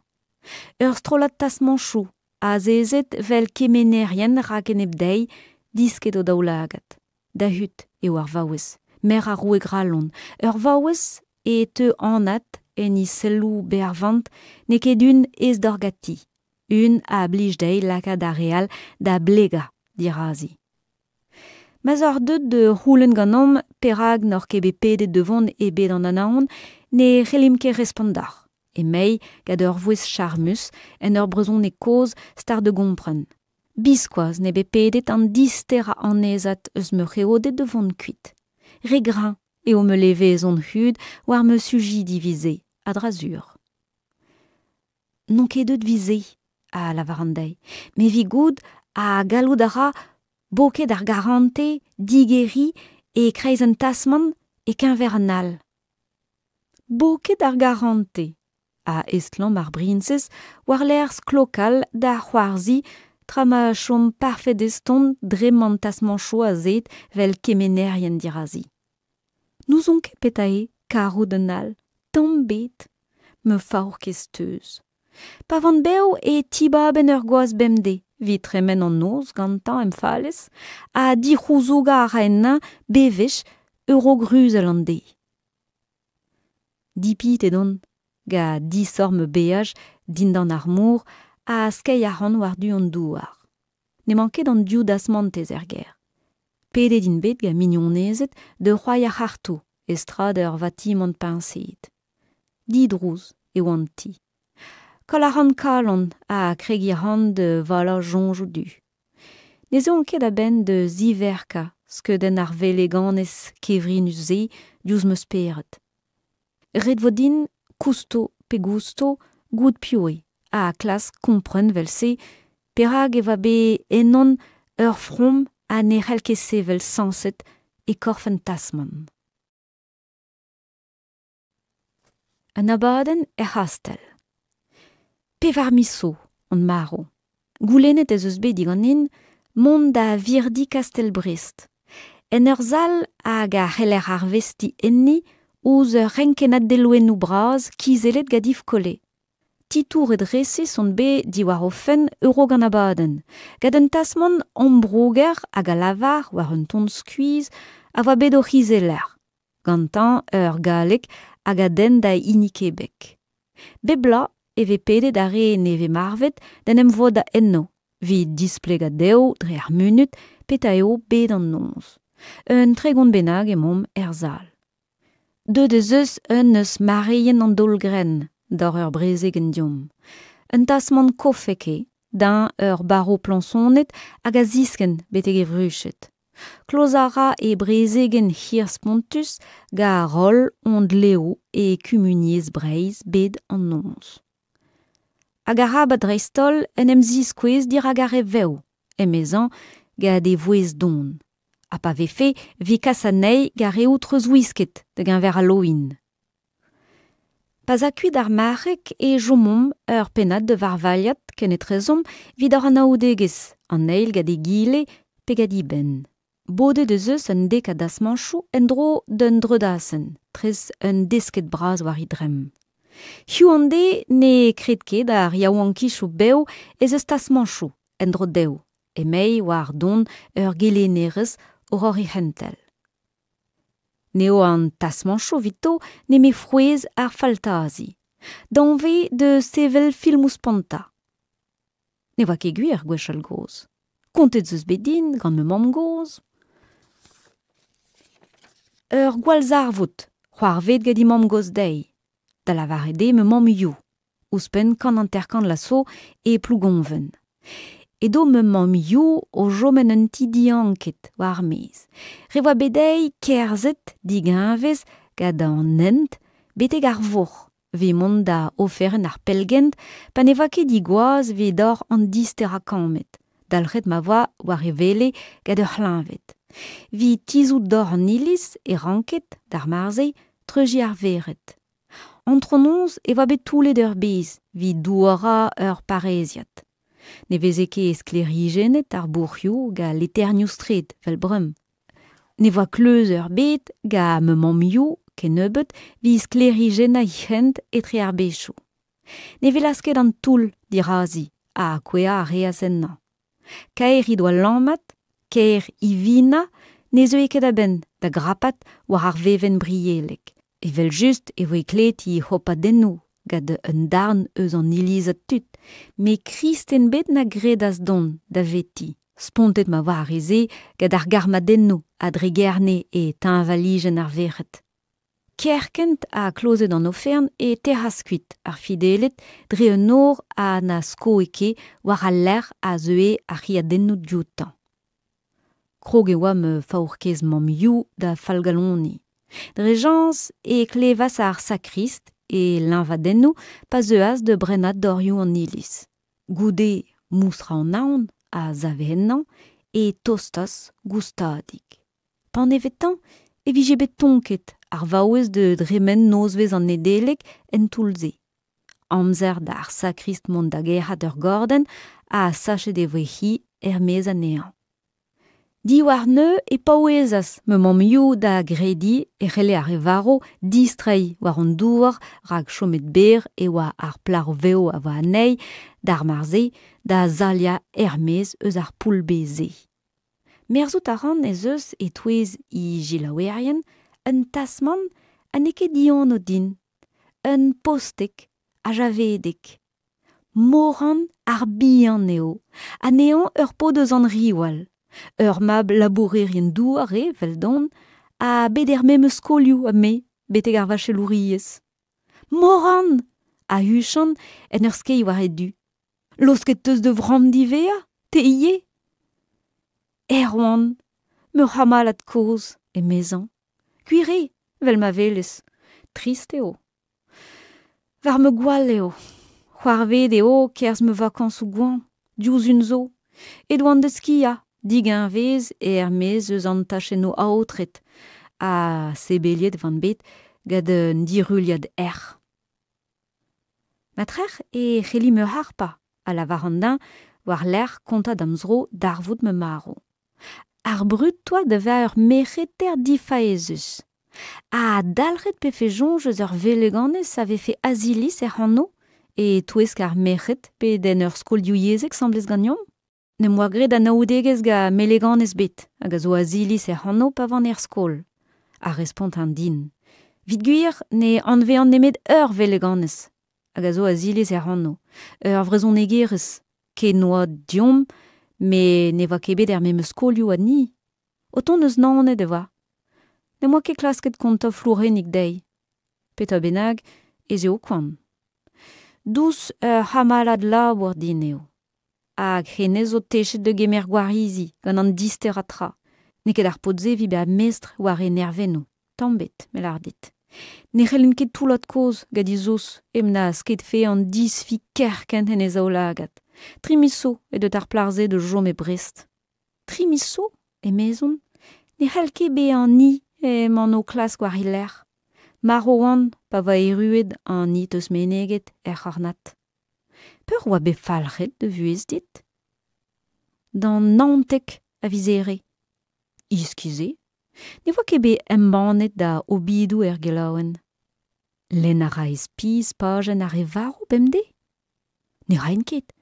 Speaker 1: Ur strollad tasmañchoù azezet 'vel kemenerien rak-enep dezhi, disket o daoulagad. Dahud eo ar vaouez, merc'h ar roue Gralon. Ur vaouez e teu anat en he selloù bervant n'eo ket un aes d'or ganti, un a blij dezhi lakaat ar re all da blegañ dirazi. Ma'z oc'h deuet da c'houlenn ganeomp perak n'oc'h ket bet pedet da vont e bed an Anaon, ne c'hellimp ket respont deoc'h, emei gant ur vouezh charmus en ur brezhoneg kozh start da gompren. Biskoazh n'eo bet pedet an disterañ annezad eus ma c'heoded da vont kuit. Re greñv eo ma levezon hud war ma sujidi 'vit-se, a-dra-sur. N'on ket deuet 'vit-se, a lavaran dezhi, met evit goût ha gallout a ra boked ar garantez digeriñ e-kreiz un tasmant e-keñver un all. Boked ar garantez, a estlamm ar briñsez war-lerc'h sklokal da c'hoarzhiñ tra ma chom parfet eston dremm an tasmañchoù azezet 'vel kemenerien dirazi. N'ouzon ket petra eo karout un all, tamm ebet. Ma faourkaezh teuz. Pa van bev e tibaben ur gwaz bemdez evit tremen an noz gantañ em falez ha dic'houzougañ a ra ennañ bewech eurogruzell an deiz. Dipitet on gant disoc'h ma beaj dindan ar mor ha skeiñ a ran war-du an douar. N'emañ ket an div dasmantez er gêr. Pedet int bet gant mignonezed da c'hoari ar c'hartoù e strad ur vatimant peñseet. Didrouz eo an ti. Koll a ran kalon ha kregiñ a ran da valañ soñjoù du. Ne zeuan ket a-benn da ziverkañ skeudenn ar veleganez kevrinus-se diouzh ma spered. Ret 'vo din, kousto pe gousto, goût piv eo ha klask kompren 'vel-se perak e oa bet ennon ur from ha ne c'hell ket sevel sañset e korf un tasmant. Un abadenn er c'hastell. Pevar miz zo on marv. Goulennet ez eus bet diganin mont da virdi kastell Brest. En ur sal hag a c'heller arvestiñ enni ouzh ur renkennad delwennoù bras kizellet gant Yves Collet. Titouret resis on bet diwar o fenn a-raok an abadenn, gant un tasmant ambrouger hag a lavar war un ton skuizh a oa bet o c'hizeller, gantañ ur galleg hag a denn da hini Kebek. Bep bloaz e vez pedet ar re nevez-marvet d'en em vodañ eno evit displegañ dezho dre ar munud petra eo bed an noz. Un 30 bennak emaomp er sal. Deuet ez eus un eus mareien an daol-grenn d'ober ur brezegenn deomp. Un tasmant kofek eo, dezhañ ur barv plañsonet hag a ziskenn betek e vruched. Klozañ a ra e brezegenn hir-spontus gant roll hon dleoù e kumuniezh Breizh bed an noz. Hag arabat dreist-holl en em ziskouez dirak ar re vev, emezañ gant e vouezh don. Ha pa vefe evit kas anezhi gant reoù treuzwisket da geñver Halloween. Pa 'z a kuit ar marc'heg e chomomp ur pennad da varvailhat kenetrezomp evit hor anaoudegezh an eil gant egile pe gant eben. Bodet ez eus un dek a dasmañchoù en-dro d'un dreudasenn, tres un desked bras war he dremm. Hiziv an deiz ne kred ket ar yaouankizoù bev ez eus tasmañchoù en-dro dezho, emei war don ur gelennerez oc'h ober he c'hentel. N'eo an tasmañchoù evito nemet frouezh ar faltazi. Danvez da sevel filmoù spontañ. Ne oa ket gwir gwechall-gozh. Kontet 'z eus bet din gant ma mamm-gozh. Ur gwallzarvoud c'hoarvezet gant he mamm-gozh dezhi, da lavaret eo ma mamm-you, ouzhpenn 150 vloaz zo e Plougonven. Edo ma mamm-you o chom en un ti dianket war ar maez. Re oa bet dezhi kerzhet digeñvez gant an hent betek ar vourc'h evit mont da oferenn ar pellgent pa ne oa ket he gwaz evit ober an disterañ kammed, dalc'het ma oa war e wele gant ur c'hleñved. Evit tizhout dor an iliz e ranked, d'ar mare-se, treuziñ ar vered. Antronoz e oa bet toullet ur bez evit douarañ ur parreziad. Ne veze ket sklêrijennet ar bourc'hioù gant leternioù-straed 'vel bremañ. Ne voa kleuz ebet gant ma mamm-you kennebeut evit sklêrijennañ he hent etre ar bezioù. Ne welas ket an toull dirazi ha kouezhañ a reas ennañ. Kaer he doa lammat, kaer ivinañ, ne zeue ket a-benn da grapat war ar vevenn briellek. Evel-just e voe klevet he hopadennoù gant un darn eus an ilizad tud, met kristen ebet na gredas dont daveti. Spontet ma oa ar re-se gant ar garmadennoù a dregerne e teñvalijenn ar verc'hed. Kerkent ha klozet an oferenn e tec'has kuit ar fideled dre un nor ha na skoe ket war al lec'h a zeue ar c'hriadennoù dioutañ. Krog e oa ma faourkaezh mamm-you da fallgaloniñ. Dre chañs e klevas ar sakrist e leñvadennoù pa zeuas da brennañ dorioù an iliz. Goude moustrañ an aon a save ennañ e tostas goustadik. Panevetañ e vije bet tonket ar vaouez da dremen nozvezh an Nedeleg en toull-se. Amzer d'ar sakrist mont da gerc'hat ur gordenn ha sachet e voe-hi er-maez anezhañ. Diwar neuze e paouezas ma mamm-you da grediñ e c'helle ar re varv distreiñ war an douar rak chomet berr e oa ar plac'h vev a oa anezhi d'ar mare-se da zailhañ er-maez eus ar poull-bez-se. Merzout a ran ez eus e-touez he selaouerien un tasmant ha n'eo ket dianv din, un postek ha javedek. Moran ar Bihan eo, anezhañ ur paotr eus an Riwal, ur mab labourerien-douar eo eveldon, ha bet er memes skolioù ha me betek ar vachelouriezh. Moran ! A huchan en ur skeiñ war e du. Laosket 'teus da vramm diwezhañ, te ivez ? Erwan, ma c'hamalad kozh, emezañ. Gwir eo, 'vel ma welez. Trist eo. War ma gwall eo. C'hoarvezet eo 'kerzh ma vakañsoù goañv, diouzh un zo. Aet oan da skiañ, digeñvez er-maez eus an tachennoù aotret ha sebeliet e oan bet gant un diruilhad erc'h. Ma trec'h e c'helli ma harpañ, a lavaran dezhañ war-lerc'h kontañ da'm zro darvoud ma marv. Ar brud 'toa da vezañ ur merc'heter difaezhus. Ha dalc'het 'pefe soñj eus ur veleganez a vefe Aziliz hec'h anv e-touesk ar merc'hed bet en ur skol divyezhek 'sambles ganeomp? N'em boa graet anaoudegezh gant meleganez ebet hag a zo Aziliz hec'h anv pa oan er skol, a respontan din. Evit gwir ne anavezan nemet ur veleganez hag a zo Aziliz hec'h anv, ur vrezhonegerez, ken oa deomp met ne oa ket bet er memes skolioù ha ni. O tont eus Naoned e oa. N'em boa ket klasket kontañ flourennig dezhi. Petra bennak ez eo koant. Dous ur c'hamalad labour din eo. Hag hennezh zo techet da gemer gwarizi gant an disterañ tra. N'eo ket ar paotr-se evit bezañ mestr war e nervennoù, tamm ebet, me lâr dit. Ne c'hellin ket toullañ kozh gant he zous hep na skedfe an disfi kerkent en e zaoulagad. Tri miz zo eo deut ar plac'h-se da chom e Brest. Tri miz zo, emezon, ne c'hell ket bezañ ni emaon o klask war he lerc'h. Marv oan pa oa erruet an hini 'teus meneget er c'hornad. Peur oa bet falc'het da vuhez dit ? D'an 19 a viz Here. Iskis eo. Ne voa ket bet embannet da obidoù er gelaouenn. Lenn a raes pizh pajenn ar re varv bemdez ? Ne raen ket,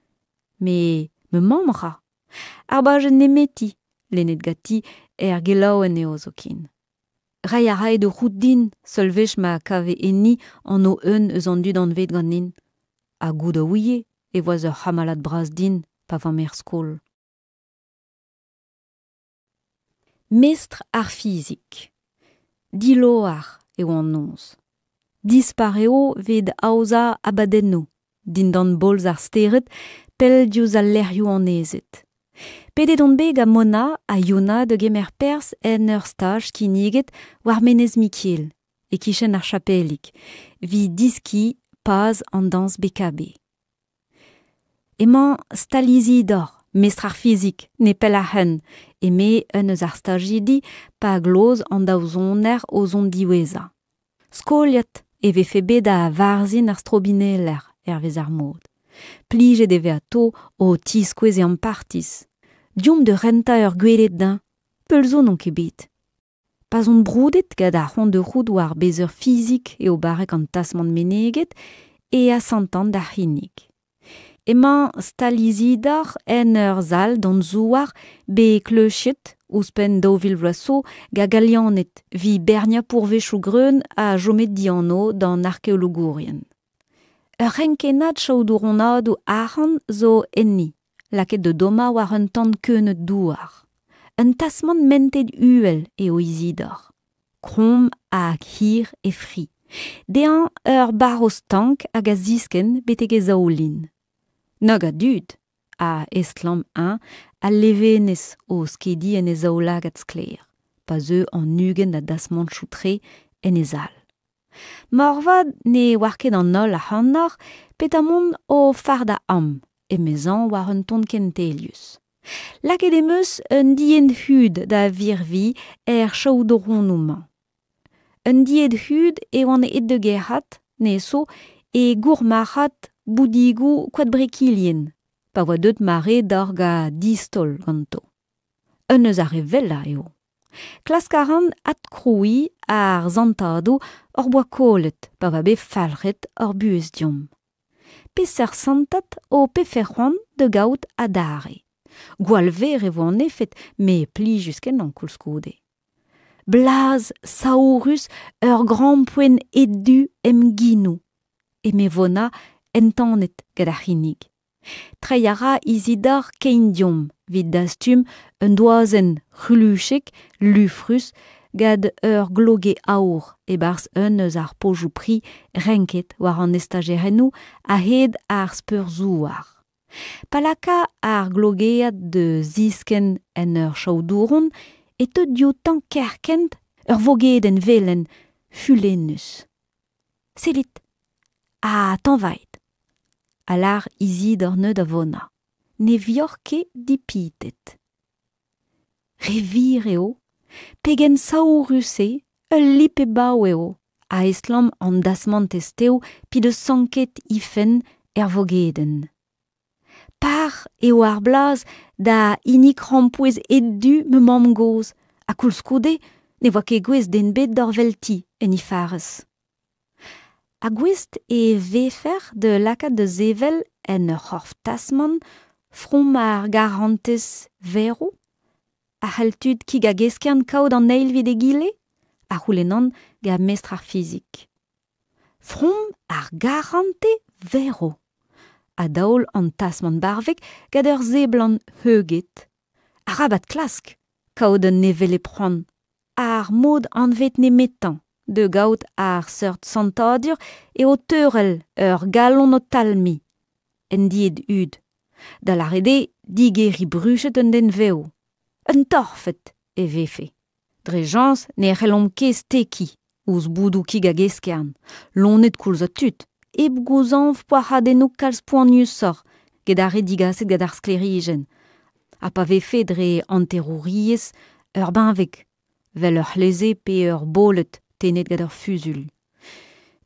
Speaker 1: met ma mamm a ra. Ar bajenn nemeti lennet ganti er gelaouenn eo zoken. Reiñ a rae da c'hoût din seul wech ma kave enni anv un eus an dud anvet ganin. Ha goût a ouie e voas ur c'hamalad bras din pa oamp er skol. Mestr ar fizik. Diloar eo an noz. Dispar eo evit aozañ abadennoù dindan bolz ar stered pell diouzh al lec'hioù annezet. Pedet on bet gant Mona ha Yuna da gemer perzh en ur staj kinniget war Menez Mikael, e-kichen ar chapelig, evit diskiñ paz an dañs BKB. Emañ stal Izidor, mestr ar fizik, nepell ac'hann, eme un eus ar stajidi pa gloz an daou soner o zon diwezhañ. Skoliad e vefe bet da Varzhin ar strobineller, hervez ar mod. Plijet e vez atao o tiskouez e ampartiz. Deomp da rentañ ur gweled dezhañ, pell zo n'on ket bet. Pa'z on broudet gant ar c'hoant da c'hoût war bezañ fizik eo barrek an tasmant meneget e asantan d'ar c'hinnig. Emañ stal Izidor en ur sal danzouar bet kleuchiet ouzhpenn 2000 vloaz zo gant Galianed evit berniañ pourvezhioù greun a chome dianv d'an arkeologourien. Ur renkennad chaodouronadoù arc'hant zo enni, lakaet da dommañ war un tan keuneud douar. Un tasmant mentet uhel eo Izidor. Kromm hag hir e fri. Dezhañ ur barv stank hag a ziskenn betek e zaoulin. Nag a dud! a estlamm-eñ al levenez o skediñ en e zaoulagad sklaer, pa zeu an 20 a dasmanchoù-tre en e sal. Moarvat ne oar ket an holl ac'hanoc'h petra mont o fardañ amañ, emezañ war un ton kentelius. Lakaet em eus un dienn-hud da virviñ er chaodouronoù-mañ. Un died-hud e oan aet da gerc'hat, nezo, e gourmarc'had boudigoù koad-brekilien, pa oa deuet mare d'or gant distaol ganto. Un eus ar re wellañ eo. Klask a ran adkrouiñ ar santadoù hor boa kollet pa oa bet falc'het hor buhez deomp. Peseurt santad ho pefe c'hoant da gaout adarre ? Gwall verr e vo an efed met plijus-kenañ koulskoude. Blaz saourus ur grampouezhenn ed-du em genoù, eme Vona entanet gant ar c'hinnig. Treiñ a ra Izidor kein deomp evit dastum un doazenn c'huluchek lufrus gant ur gloge aour e-barzh un eus ar pojoù pri renket war an estajerennoù a-hed ar speur-zouar. Pa laka ar glogead da ziskenn en ur chaodouron e teu dioutañ kerkent ur vogedenn velen fulennus. Sellit ha tañvait, a lâr Izidor Neud da Vona. Ne vioc'h ket dipitet. Re wir eo, pegen saourus eo, ul lip-e-bav eo, a estlamm an dasmantez tev p'he deus sanket he fenn er vogedenn. Par eo ar blaz da hini krampouezh ed-du ma mamm-gozh ha koulskoude ne oa ket gouest den ebet d'hor velti en he farrez. Ha gouest e vefec'h da lakaat da sevel en ur c'horf tasmant from ar garantez verv? A c'hell tud kig-hag-eskern kaout an eil evit egile? a c'houlennan gant mestr ar fizik. From ar garantez verv a daol an tasmant barvek gant ur seblant heuget. Arabat klask kaout un hevelep c'hoant. Ar mod anvet nemetañ da gaout ar seurt santadur eo teurel ur galon o talmiñ en died hud, da lâret eo digeriñ bruched un den vev. Un torfed e vefe. Dre jañs ne c'hellomp ket stekiñ ouzh boudoù kig-hag-eskern, loened koulz ha tud, hep gouzañv poac'hadennoù kalz poaniusoc'h get ar re digaset gant ar sklêrijenn, ha pa vefe dre hanterouriezh ur benveg, 'vel ur c'hleze pe ur boled tennet gant ur fuzuilh.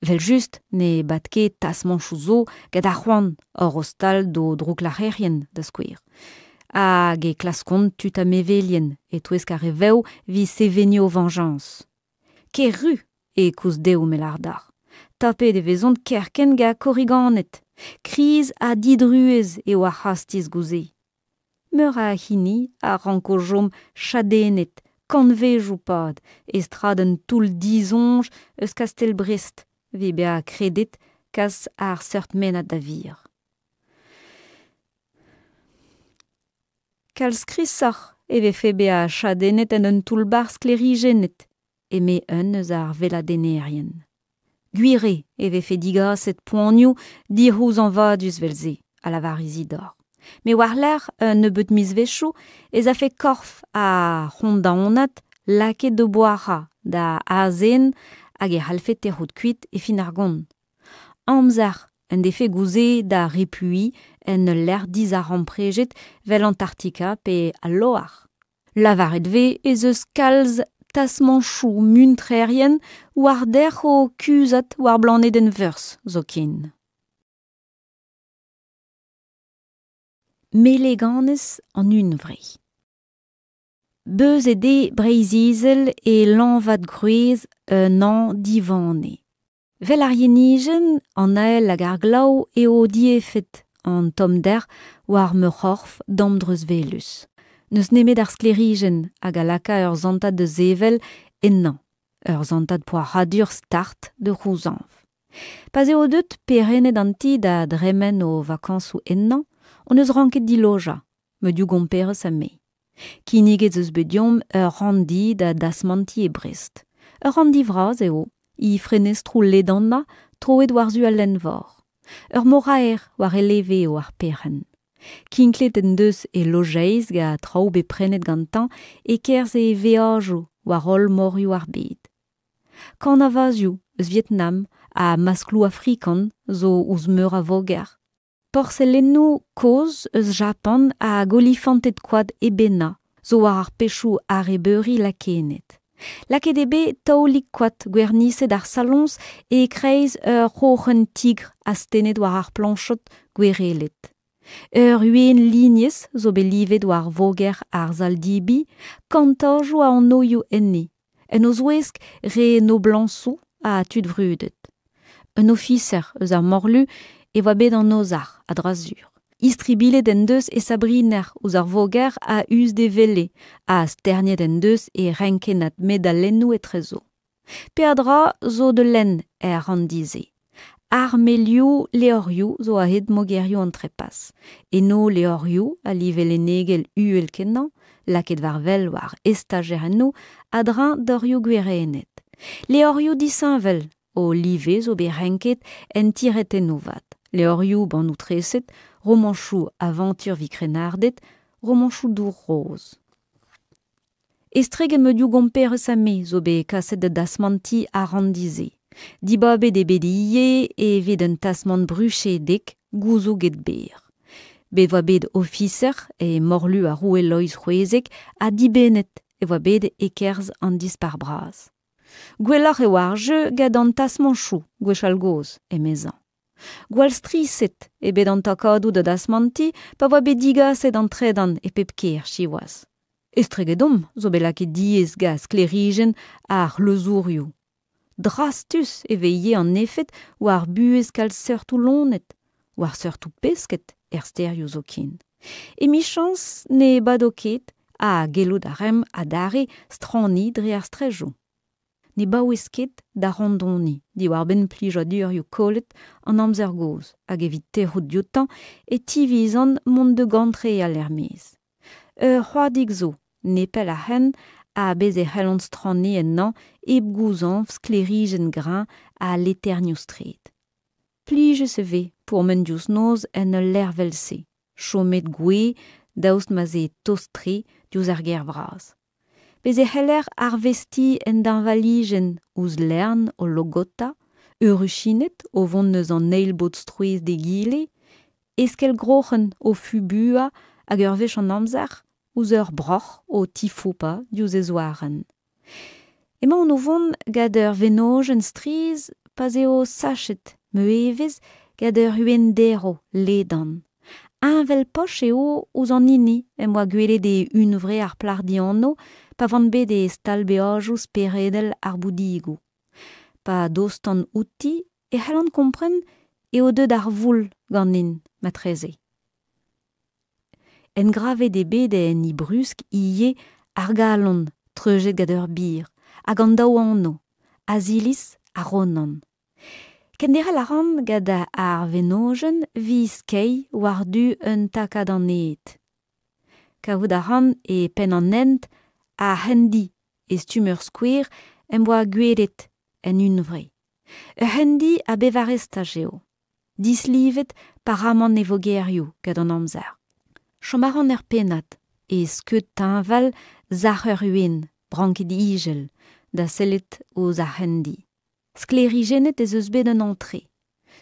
Speaker 1: Evel-just ne bad ket tasmañchoù zo gant ar c'hoant hor ostal d'o drouklac'herien, da skouer. Hag e klaskont tud ha mevelien e-touesk ar re vev evit seveniñ o vañjañs. Ker-ru e koust dezho, me lâr deoc'h. Tapet e vezont kerkent gant korriganed. Kriz ha didruez eo ar c'hastiz goude. Meur a hini a ranko chom chadennet kantvejoù-pad e strad un toull disoñj eus kastell Brest evit bezañ kredet kas ar seurt mennad da wir. Kalz krisoc'h e vefe bezañ chadennet en un toull-bac'h sklêrijennet, eme un eus ar weladennerien. Gwir eo e vefe digaset poanioù dic'houzañvadus 'vel-se, a lavar Izidor. Met war-lerc'h un nebeud mizvezhioù ez afe korf ar c'hondaonad lakaet da boazhañ da azen hag e c'hallfe tec'hout kuit e fin ar gont. Amzer en defe goude da repuiñ en ul lec'h dizaremprejet 'vel Antarktika pe al Loar. Lavaret 'vez ez eus kalz tasmañchoù muntrerien war dec'h o kuzhat war blanedenn Veurzh zoken. Meleganez an hunvre. Beuzet eo Breizh-Izel e lañvad gwrez un hañv divane. Vel ar yenijenn, an ael hag ar glav eo diefed an tommder war ma c'horf damdreuzwelus. N'eus nemet ar sklêrijenn hag a laka ur santad da sevel ennañ, ur santad poazhadur start da c'houzañv. Pa'z eo deuet perennet an ti da dremen o vakañsoù ennañ hon eus ranket dilojañ, ma div gomperez ha me. Kinniget ez eus bet deomp ur ranndi da dasmantiñ e Brest. Ur ranndi vras eo, he frenestroù ledanañ troet war-zu al lenn-vor. Ur moraer war e leve eo ar perc'henn. Kinklet en deus e lojeiz gant traoù bet prenet gantañ e-kerzh e veajoù war holl morioù ar bed. Kanavazioù eus Vietnam ha maskloù afrikan zo ouzh meur a voger. Porselennoù kozh eus Japan hag olifanted koad Ebena zo war ar pechoù arrebeuri lakennet. Lakaet eo bet taolig koad gwerniset ar saloñs e-kreiz ur c'hroc'hen tigr astennet war ar plañchod gwerellet. Ur we'enn lignez zo bet livet war voger ar sal-debriñ, kantajoù a anvioù enni, en o zouesk re noblañsoù ha tud vrudet. Un ofiser eus ar morlu e oa bet an ozhac'h, a-dra-sur. Istribilhet en deus e sabriner ouzh ar voger a-us d'e wele ha sterniet en deus e renkennad medalennoù etrezo. Peadra zo da lenn er ranndi-se. Armelioù levrioù zo a-hed mogerioù an trepas. Eno levrioù a live lennegel uhel-kenañ, lakaet war wel war estajerennoù a-dreñv dorioù gwerennet. Levrioù disheñvel o live zo bet renket en tiretennoù 'vat. Levrioù bannoù-treset, romanchoù avantur evit krennarded, romanchoù dour-roz. Estreget ma div gomperez ha me zo bet kaset da dasmantiñ ar ranndi-se. Dibabet eo bet ivez evit un tasmant bruchedek gouzouget berr. Bet e oa bet ofiser e morlu ar roue Loeiz XVek ha dibennet e oa bet e-kerzh an Dispac'h Bras. Gwelloc'h e oa ar jeu gant an tasmanchoù gwechall-gozh, emezañ. Gwall striset eo bet an takadoù da dasmantiñ pa oa bet digaset an tredan e pep kêr siwazh. Estregedomp zo bet lakaet diaes gant sklêrijenn ar c'hleuzourioù. Drastus e vez ivez an efed war buhez kalz seurtoù loened, war seurtoù pesked er stêrioù zoken. Emichañs ne bado ket ha gellout a raimp adarre straniñ dre ar straejoù. Ne baouez ket da randoniñ diwar-benn plijadurioù kollet an amzer gozh hag evit tec'hout dioutañ e tivizan mont da gantreal er-maez. Ur c'hoadig zo nepell ac'hann ha bez' e c'hellont straniñ ennañ hep gouzañv sklêrijenn greñv ha leternioù-straed. Plijus e vez pourmen diouzh noz en ul lec'h 'vel-se, chomet gouez daoust ma'z eo tost-tre diouzh ar gêr vras. Bez' e c'heller arvestiñ en deñvalijenn ouzh lern o logota, heureuchined o vont eus an eil bod-strouezh d'egile, eskell-groc'hen o fubuañ hag ur wech an amzer ouzh ur broc'h o tifoupañ diouzh e zouarenn. Emaon o vont gant ur wenodenn strizh pa'z eo sachet ma evezh gant ur c'hwenderv ledan. Heñvel-poch eo ouzh an hini em boa gwelet e hunvre ar plac'h dianv pa oan bet e stal-beajoù speredel ar boudigoù. Pa dostan outi e c'hellan kompren eo deuet ar voul ganin matreze. Engravet eo bet en he brusk ivez ar galon treuzet gant ur bir hag an daou anv, Aziliz ha Ronan. Kenderc'hel a ran gant ar wenodenn evit skeiñ war-du un takad an hed. Kavout a ran e penn an hent ar c'hendi e stumm ur skouer em boa gwelet en hunvre. Ur c'hendi a bevar estaj eo. Dislivet paramant e vogerioù gant an amzer. Chom a ran ur pennad e skeud teñval sac'h ur wenn branket ijel da sellet ouzh ar c'hendi. Sklêrijennet ez eus bet un antre.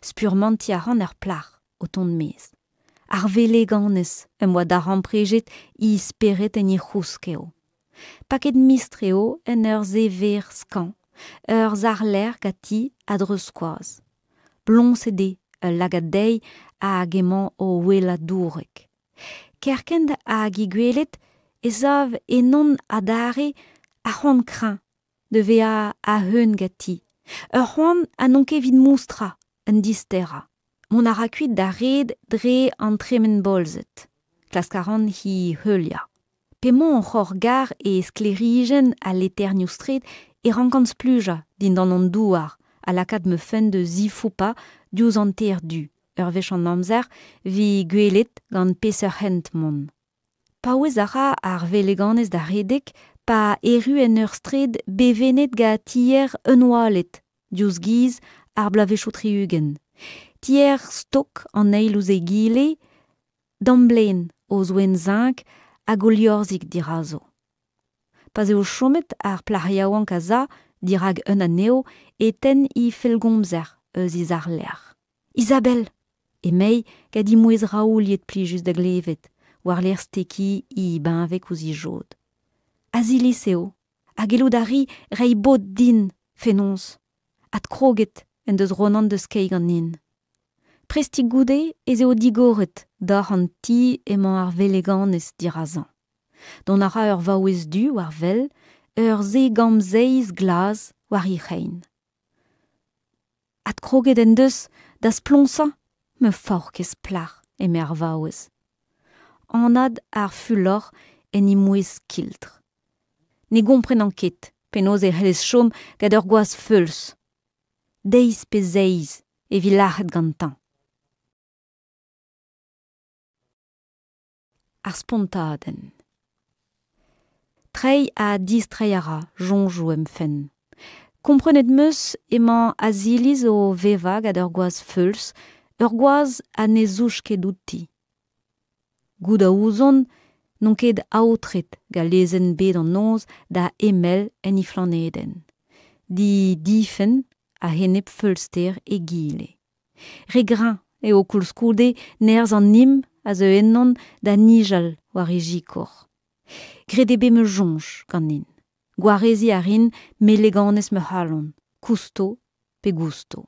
Speaker 1: Spurmantiñ a ran ur plac'h o tont maez. Ar veleganez em boa darempredet he spered en he c'housk eo. Paket mistr eo en ur zever skañv, ur sac'h-lêr ganti a-dreuz-skoaz. Bloñset eo ul lagad dezhi hag emañ o ouelañ dourek. Kerkent hag he gwelet e sav ennon adarre ar c'hoant kreñv da vezañ a-eeun ganti. Ur c'hoant ha n'on ket evit moustrañ un disterañ. Mont a ra kuit d'ar red dre an tremen bolzet. Klask a ran he heuliañ. P'emañ oc'h hor gar e sklêrijenn al leternioù-straed e rankan splujañ dindan an douar ha lakaat ma fenn da zifoupañ diouzh an ter du ur wech an amzer evit gwelet gant peseurt hent mont. Paouez a ra ar veleganez da redek pa erru en ur straed bevennet gant tier un oaled diouzh giz ar bloavezhioù tri-ugent. Tier stok an eil ouzh egile, damblen o zoenn zinc hag o liorzhig dirazo. Pa'z eo chomet ar plac'h yaouank a-za dirak un anezho e tenn he fellgomzer eus he sac'h-lec'h. Isabel! Emei gant he mouezh raouliet plijus da glevet, war-lerc'h stekiñ he benveg ouzh he jod. Aziliz eo, ha gellout a ri reiñ bod din fenoz. Adkroget en deus Ronan da skeiñ ganin. Prestik goude ez eo digoret dor an ti emañ ar veleganez dirazañ. Dont a ra ur vaouez du war wel, ur segamm-seiz glas war he c'hein. Adkroget en deus da sploñsañ ma faourkaezh plac'h, eme ar vaouez. Anat ar fulor en he mouezh skiltr. Ne gomprenan ket penaos e c'hellez chom gant ur gwaz feuls. Deiz pe zeiz e vi lac'het gantañ. Ar spontadenn. Treiñ ha distreiñ a ra soñjoù em fenn. Komprenet 'm eus emañ Aziliz o vevañ gant ur gwaz feuls, ur gwaz ha ne zouj ket outi. Goût a ouzon n'on ket aotret gant lezenn bed an noz da emell en he flanedenn. D'he difenn a-enep feulster egile. Re greñv eo koulskoude nerzh an him a zeu ennon da nijal war e sikour. Graet eo bet ma soñj ganin. Gwareziñ a rin meleganez ma c'halon, kousto pe gousto.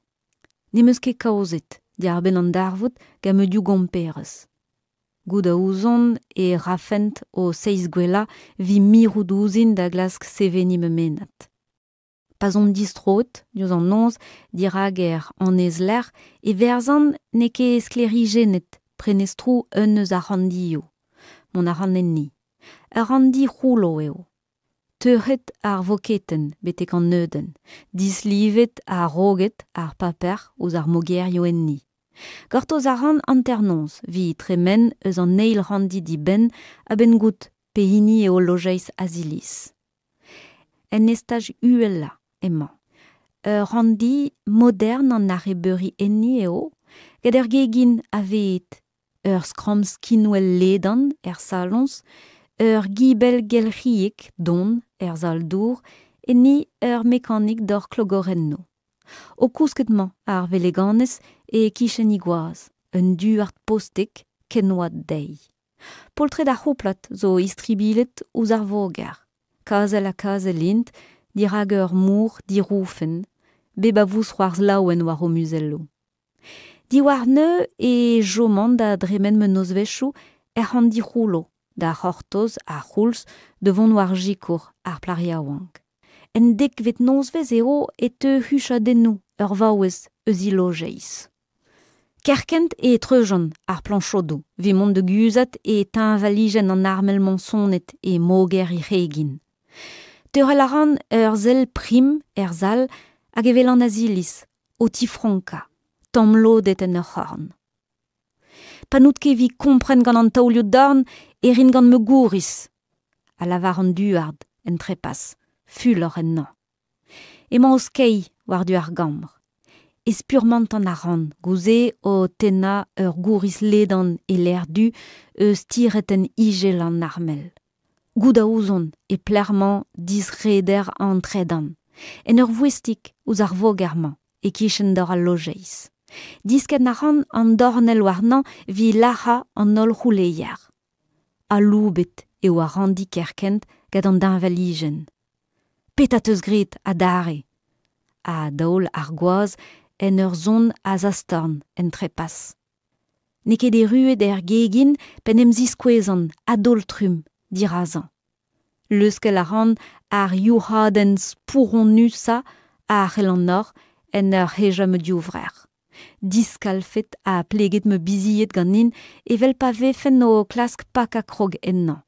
Speaker 1: N'em eus ket kaozet diàr-benn an darvoud gant ma div gomperez. Goût a ouzon e rafent o seizh gwellañ evit mirout ouzhin da glask seveniñ ma mennad. Pa'z on distroet diouzh an noz dirak hec'h annezlec'h e verzhan n'eo ket sklêrijennet prenestroù un eus ar ranndioù. Mont a ran enni. Ur ranndi c'houllo eo. Teuc'het ar voketenn betek an neudenn, dislivet ha roget ar paper ouzh ar mogerioù enni. Gortoz a ran hanternoz evit tremen eus an eil ranndi dibenn a-benn goût pehini eo lojeiz Aziliz. En estaj uhelañ emañ. Ur ranndi modern an arrebeuri enni eo, gant ur gegin aveet, ur skramm skinwel ledan er saloñs, ur gibell gelc'hiek don er sal-dour, enni ur mekanik d'hor klogorennoù. O kousket 'mañ ar veleganez e-kichen he gwaz, un duard postek ken oad dezhi. Poltred ar c'houplad zo istribilhet ouzh ar voger. Kazel ha kazel int dirak ur mor diroufenn, bep a vousc'hoarzh laouen war o muzelloù. Diwar neuze e choman da dremen ma nozvezhioù er c'han dic'houllo da c'hortoz ar c'houlz da vont war sikour ar plac'h yaouank. En dekvet nozvezh eo e teu huchadennoù ur vaouez eus he lojeiz. Kerkent e treuzjont ar plañchodoù evit mont da guzhat e teñvalijenn an armel mañsonet e moger he c'hegin. Teurel a ran ur sell prim er sal hag e welan Aziliz o tifronkañ, tamm-lodet en ur c'horn. Pa n'out ket evit kompren gant an taolioù-dorn e rin gant ma gouriz, a lavar an duard en trepas, fulor ennañ. Emañ o skeiñ war-du ar gambr. E spurmantan a ran gouze o tennañ ur gouriz ledan e lec'h du eus tiretenn ijel an armel. Goût a ouzon e pelec'h-mañ disreder an tredan, en ur voestig ouzh ar voger-mañ e-kichen dor al lojeiz. Diskenn a ran an dornell warnañ evit lac'hañ an holl c'houleier. Aloubet eo ar ranndi kerkent gant an deñvalijenn. Petra 'teus graet adarre? a daol ar gwaz en ur zont a-zastorn en trepas. N'eo ket erruet er gegin p'en em ziskouezan a-daol-trumm dirazañ. Leuskel a ran ar youc'hadenn spouronusañ a c'hellan nor en ur hejañ ma divrec'h. Diskalfet ha pleget ma bizied ganin evel pa vefen o klask pakañ krog ennañ.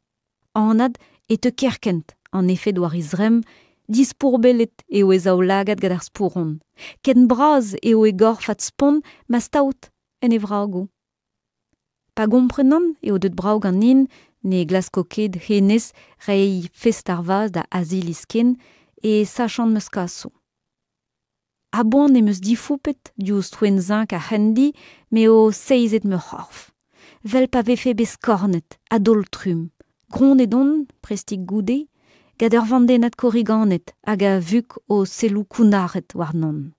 Speaker 1: Anat e teu kerkent an efed war e zremm, dispourbellet eo e zaoulagad gant ar spouron. Ken bras eo e gorfad spont ma staot en e vragoù. Pa gomprenan eo deuet brav ganin ne glasko ket hennezh reiñ fest ar vazh da Aziliz ken e sachan ma skasoù. A-boan em eus difoupet diouzh toenn zinc ar c'hendi m'eo seizet ma c'horf. 'Vel pa vefe bet skornet a-daol-trumm. Gronnet on, prestik goude, gant ur vandennad korriganed hag a vuk o selloù kounnaret warnon.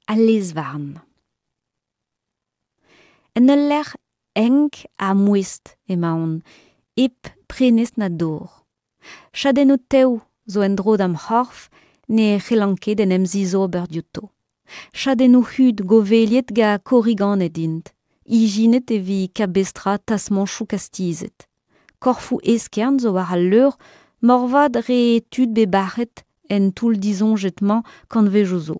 Speaker 1: Al lez-varn. En ul lec'h enk ha mouest emaon, hep prenestr na dor. Chadennoù tev zo en-dro da'm c'horf ne c'hellan ket en em zizober diouto. Chadennoù hud goveliet gant korriganed int, ijinet evit kabestrañ tasmañchoù kastizet. Korfoù eskern zo war al leur, moarvat re tud bet bac'het en toull disoñjet-mañ kantvejoù zo.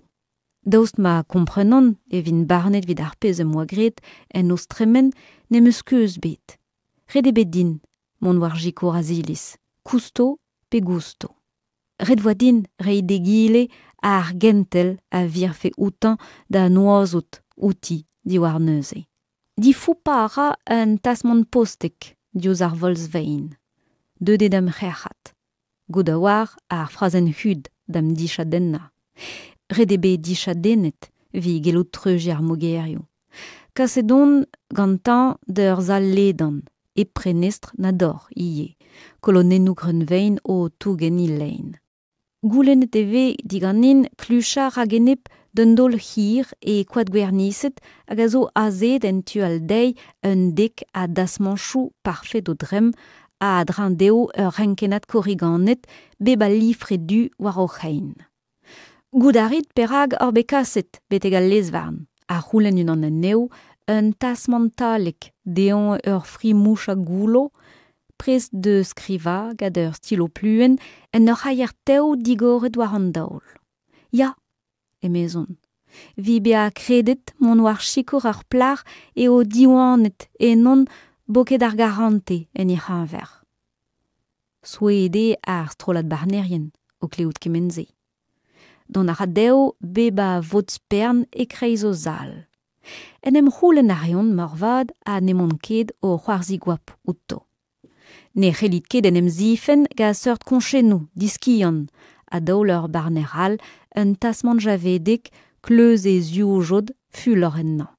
Speaker 1: Daoust ma komprenan e vin barnet evit ar pezh em boa graet en noz tremen n'em eus keuz ebet. Ret eo bet din mont war sikour Aziliz, kousto pe gousto. Ret 'voa din reiñ d'egile ar gentel a virfe outañ da noazout outi diwar neuze. Difoupañ a ra un tasmant postek diouzh ar volz-vein. Deuet eo da'm c'herc'hat. Goût a oar ar frazenn hud da'm dichadennañ. Ret eo bet dichadennet evit gellout treuziñ ar mogerioù. Kaset on gantañ d'ur sal ledan, hep prenestr na dor ivez, kolonennoù greunvein o tougen he lein. Goulennet e vez diganin kluchañ rag-enep d'un daol hir e koad gwerniset hag a zo azeet en tu all dezhi un dek a dasmañchoù parfet o dremm ha a-dreñv dezho ur renkennad korriganed bep a lifre du war o c'hein. Goût a rit perak oc'h bet kaset betek al lez-varn, a c'houlenn unan anezho, un tasmant talek dezhañ ur fri mouchañ goullo, prest da skrivañ gant ur stilo-pluenn en ur c'haier tev digoret war an daol. Ya, emezon, evit bezañ kredet mont war sikour ur plac'h eo diwanet ennon boked ar garantez en he c'heñver. Souezhet eo ar strollad barnerien o klevout kement-se. Dont a ra dezho bep a vod-spern e-kreiz o zal. En em c'houlenn a reont moarvat ha n'emaon ket o c'hoarzhin goap outo. Ne c'hellit ket en em zifenn gant seurt koñchennoù diskiant, a daol ur barner all un tasmant javedek kleuz e zivjod fulor ennañ.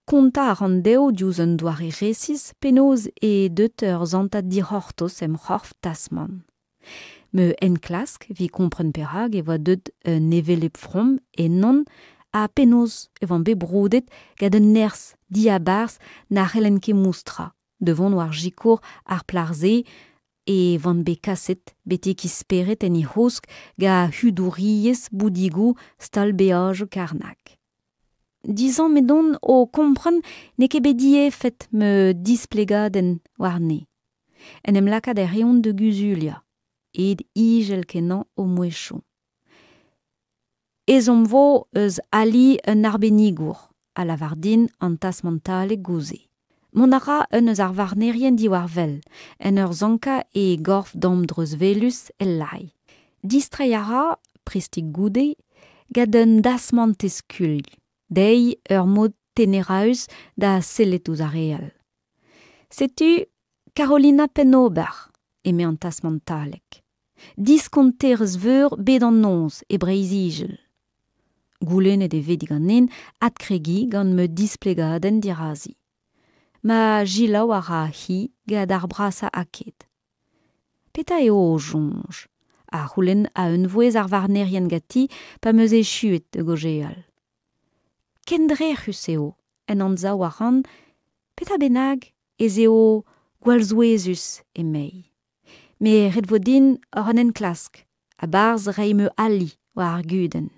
Speaker 1: Kontañ a ran dezho diouzh un doare resis penaos eo deut ur santad dic'hortoz em c'horf tasmant. Ma enklask evit kompren perak e oa deuet un hevelep from ennon ha penaos e oan bet broudet gant un nerzh diabarzh na c'hellen ket moustrañ da vont war sikour ar plac'h-se e oan bet kaset betek he spered en he c'housk gant hudouriezh boudigoù stal beajoù Karnag. Disammet on o kompren n'eo ket bet diefed ma displegadenn warne. En em lakaat a reont da guzuliañ, aet izel-kenañ o mouezhioù. Ezhomm 'vo eus ali un arbennigour, a lavar din an tasmantaleg gouze. Mont a ra un eus ar varnerien diwar wel, en ur sankañ e gorf damdreuzwelus el lailh. Distreiñ a ra, prestik goude, gant un dasmantez kuilh, dezhi ur mod teneraus da sellet ouzh ar re all. Setu Carolina Pennober, eme an tasmantaleg. Diskonterez veur bet an noz e Breizh-Izel. Goulennet e vez diganin adkregiñ gant ma displegadenn dirazi. Ma selaou a ra hi gant ar brasañ aked. Petra eo ho soñj? a c'houlenn a-unvouezh ar varnerien ganti pa 'm eus echuet da gaozeal. Kendrec'hus eo, en anzav a ran, petra bennak ez eo gwall souezhus, emei. Met ret 'vo din oc'h an enklask, a-barzh reiñ ma ali war ar gudenn.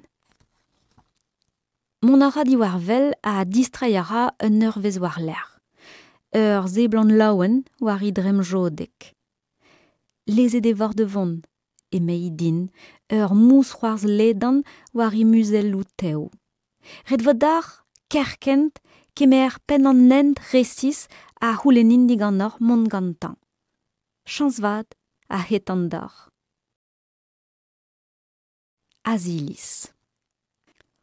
Speaker 1: Mont a ra diwar wel ha distreiñ a ra un eurvezh war-lerc'h. Ur seblant laouen war he dremm jodek. Lezet e voc'h da vont, emei din, ur mousc'hoarzh ledan war he muzelloù tev. Ret 'vo deoc'h kerkent kemer penn an hent resis a c'houlennin diganeoc'h mont gantañ. Chañs vat a hetan deoc'h. Aziliz.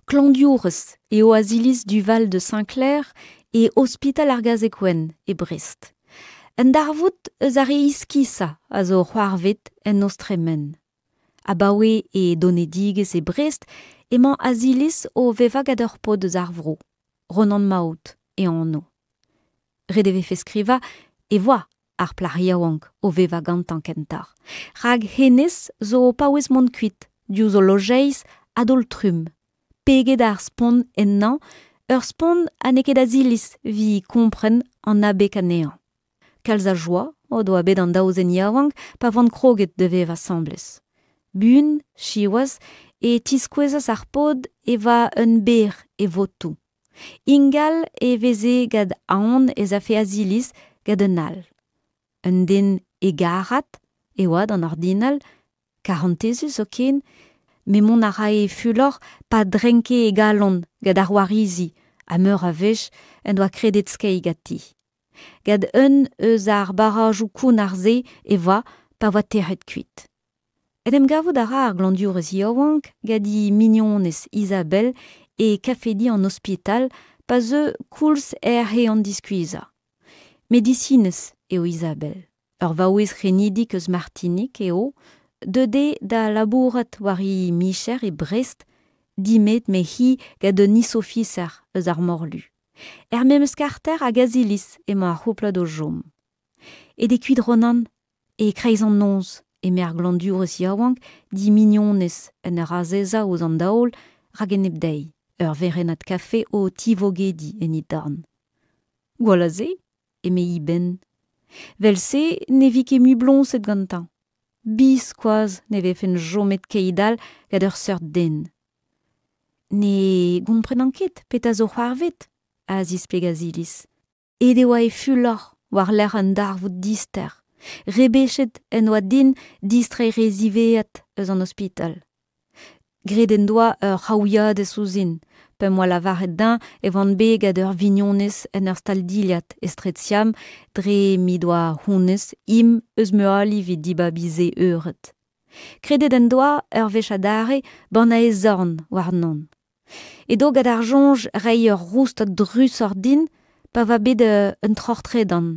Speaker 1: Klañvdiourez eo Aziliz Duval de Saint-Clair e ospital ar Gazeg-Wenn e Brest. Un darvoud eus ar re iskisañ a zo c'hoarvet en noz tremen. Abaoe e donedigezh e Brest emañ Aziliz o vevañ gant ur paotr eus ar vro, Ronan Maout e anv. Ret e vefe skrivañ e oa ar plac'h yaouank o vevañ gantañ kentoc'h, rak hennezh zo o paouez mont kuit diouzh o lojeiz a-daol-trumm, peget ar spont ennañ, ur spont ha n'eo ket Aziliz evit kompren an abeg anezhañ. Kalz a joa o doa bet an daou zen yaouank pa oant kroget da vevañ asambles. Buan, siwazh, e tiskouezas ar paotr e oa un berr e votoù. Ingal e veze gant aon ez afe Aziliz gant un all. Un den hegarat e oa d'an ordinal, karantezus zoken, met mont a rae fulor pa drenke e galon gant ar warizi ha meur a wech en doa kredet skeiñ ganti. Gant un eus ar barrajoù kounnar-se e oa pa oa tec'het kuit. En em gavout a ra ar glañvdiourez yaouank gant he mignonez Izabel e kafedi an ospital pa zeu koulz hec'h ehan-diskuizhañ. Medisinez eo Izabel. Ur vaouez c'henidik eus Martinik eo, deuet eo da labourat war he micher e Brest, dimezet m'eo-hi gant un isofiser eus ar morlu. Er memes karter hag Aziliz emañ ar c'houplad o chom. Aet eo kuit Ronan e-kreiz an noz, eme ar glañvdiourez yaouank d'he mignonez en ur azezañ ouzh an daol rak-enep dezhi, ur werennad kafe o tivogediñ en he dorn. Gwall a se, eme eben. 'Vel-se ne vi ket mui bloñset gantañ. Biskoazh ne vefen chomet keit-all gant ur seurt den. Ne gomprenan ket petra zo c'hoarvezet, a zispleg Aziliz. Aet e oa e fulor war-lerc'h un darvoud dister. Rebechet en doa din distreiñ re ziwezhat eus an ospital. Graet en doa ur c'haouiadez ouzhin p'em boa lavaret dezhañ e oan bet gant ur vignonez en ur stal-dilhad e straed Siam dre m'he doa honnezh im eus ma ali evit dibabiñ se eured. Kredet en doa ur wech adarre bannañ e zorn warnon. Edo gant ar soñj reiñ ur roustad drusoc'h din pa oa bet un troc'h-tredan.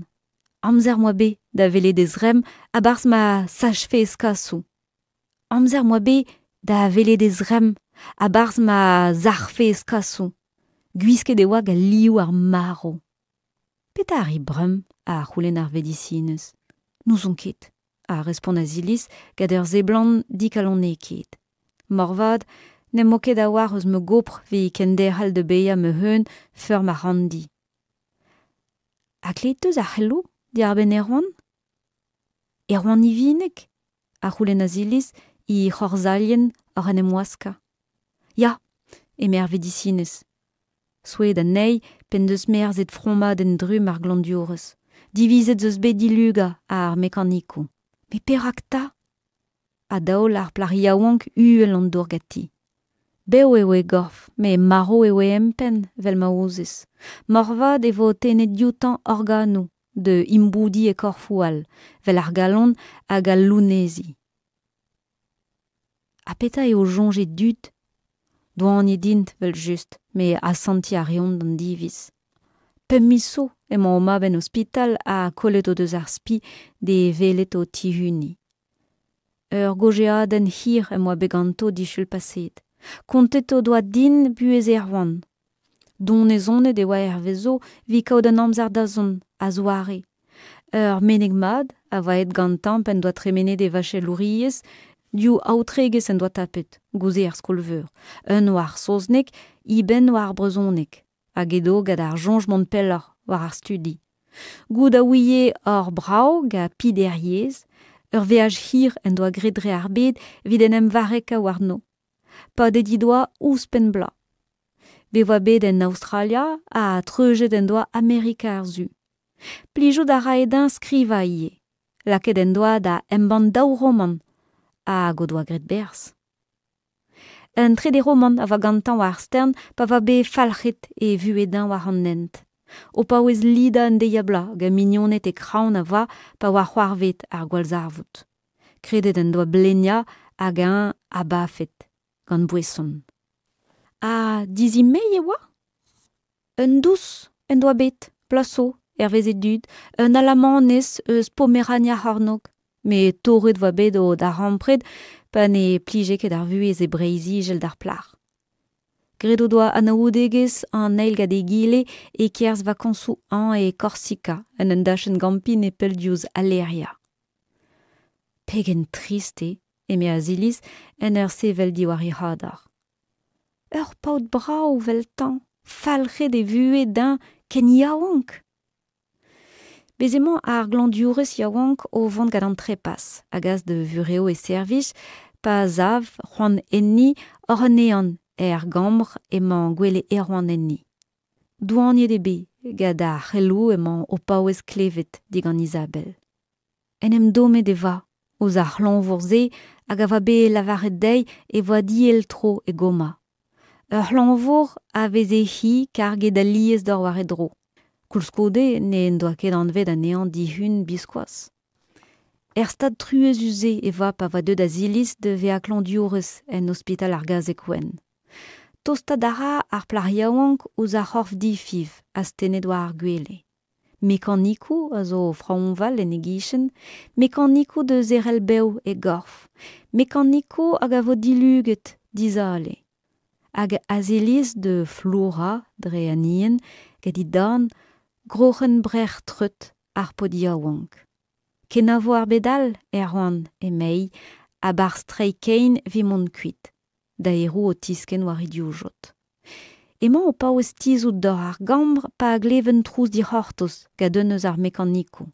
Speaker 1: Amzer 'm boa bet da welet e zremm a-barzh ma sachfe e skasoù. Amzer 'm boa bet da welet e zremm a-barzh ma sac'hfe e skasoù. Gwisket e oa gant liv ar marv. Petra a ri bremañ ? a c'houlenn ar vedisinez. N'ouzon ket, a respont Aziliz gant ur seblant dikalonekaet. Moarvat n'em bo ket a-walc'h eus ma gopr evit kenderc'hel da baeañ ma-un feurm ar ranndi. Ha klevet 'teus ar c'heloù diwar-benn Erwan ? Erwan Ivineg ? a c'houlenn Aziliz he c'horzhalien oc'h en em waskañ. Ya, eme ar vedisinez. Souezhet anezhi p'en deus merzet fromadenn drumm ar glañvdiourez. Divizet 'z eus bet dilugañ ar mekanikoù. Met perak 'ta ? A daol ar plac'h yaouank uhel an dour ganti. Bev eo e gorf, met marv eo e empenn, evel ma ouzez. Moarvat e vo tennet dioutañ organoù da imboudiñ e korfoù all, 'vel ar galon hag al lounezhi. Ha petra eo soñj e dud ? Doaniet int, evel-just, met asantiñ a reont d'an diviz. Pemp miz zo emañ o mab en ospital ha kollet o deus ar spi d'e welet o tihuniñ. Ur gaozeadenn hir em boa bet ganto disul paseet. Kontet o doa din buhez Erwan. Donezonet e oa hervezo evit kaout un amzer da zont a-zoare. Ur meneg mat a oa aet gantañ p'en doa tremenet e vachelouriezh, div aotregezh en doa tapet, goude ar skol-veur, un war ar saozneg, eben war ar brezhoneg, hag edo gant ar soñj mont pelloc'h war ar studi. Goût a ouie hor brav gant peder yezh, ur veaj hir en doa graet dre ar bed evit en em varrekañ warno. Padet he doa ouzhpenn bloaz. Bet e oa bet en Aostralia ha treuzet en doa Amerika ar Su. Plijout a rae dezhañ skrivañ ivez. Lakaet en doa da embann daou romant hag o doa graet berzh. Un trede romant a oa gantañ war ar stern pa oa bet falc'het e vuhez dezhañ war an hent. O paouez lidañ un deiz-ha-bloaz gant mignoned e Kraon a oa pa oa c'hoarvezet ar gwallzarvoud. Kredet en doa bleniañ hag eñ abafet gant boeson. Ha dizimeiñ e oa ? Un dous en doa bet, bloaz zo, hervez e dud, un Alamanez eus Pomerania C'hornôg. Met torret e oa bet o darempred pa ne plije ket ar vuhez e Breizh-Izel d'ar plac'h. Graet o doa anaoudegezh an eil gant egile e-kerzh vakañsoù hañv e Korsika, en un dachenn-gampiñ nepell diouzh Aleria. Pegen trist eo, eme Aziliz en ur sevel diwar he c'hador. Ur paotr brav 'veltañ, falc'het e vuhez dezhañ ken yaouank ! Bez' emañ ar glañvdiourez yaouank o vont gant an trepas a gas da vurev e servij pa sav c'hoant enni oc'h un ehan er gambr emañ gwele Erwan enni. Doaniet eo bet gant ar c'heloù emañ o paouez klevet digant Izabel. En em dommet e oa ouzh ar c'hlañvour-se hag a oa bet lavaret dezhi e oa diaes-tro e goma. Ur c'hlañvour a veze-hi karget alies d'ober war e dro. Koulskoude n'en doa ket anvet anezhañ dihun biskoazh. Er stad truezus-se e oa pa oa deuet Aziliz da vezañ klañvdiourez en ospital ar Gazeg-Wenn. Tostaat a ra ar plac'h yaouank ouzh ar c'horf difiñv astennet war ar gwele. Mekanikoù a zo o fraoñval en e gichen, mekanikoù da zerc'hel bev e gorf, mekanikoù hag a vo diluget dizale. Hag Aziliz da flourañ dre anien gant he dorn groc'hen brec'h treut ar paotr yaouank. Kenavo ar bed all, Erwan, emezhi, a-barzh treiñ kein evit mont kuit, daeroù o tiskenn war he divjod. Emañ o paouez tizhout dor ar gambr pa glev un trouz dic'hortoz gant un eus ar mekanikoù.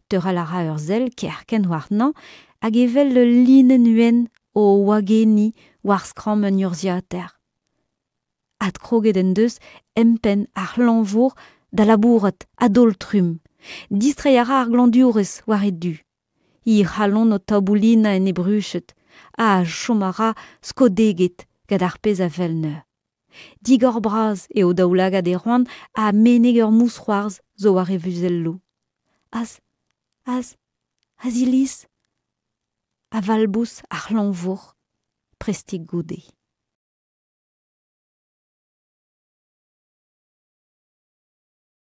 Speaker 1: Teurel a ra ur sell kerkent warnañ hag e wel ul linenn wenn o wagenniñ war skramm un urzhiataer. Adkroget en deus empenn ar c'hlañvour da labourat a-daol-trumm. Distreiñ a ra ar glañvdiourez war e du. He c'halon o taboulinañ en he bruched ha chom a ra skodeget gant ar pezh a wel neuze. Digor-bras eo daoulagad Erwan ha meneg ur mousc'hoarzh zo war e vuzelloù. Az, az, Aziliz? A valbous ar c'hlañvour, prestik goude.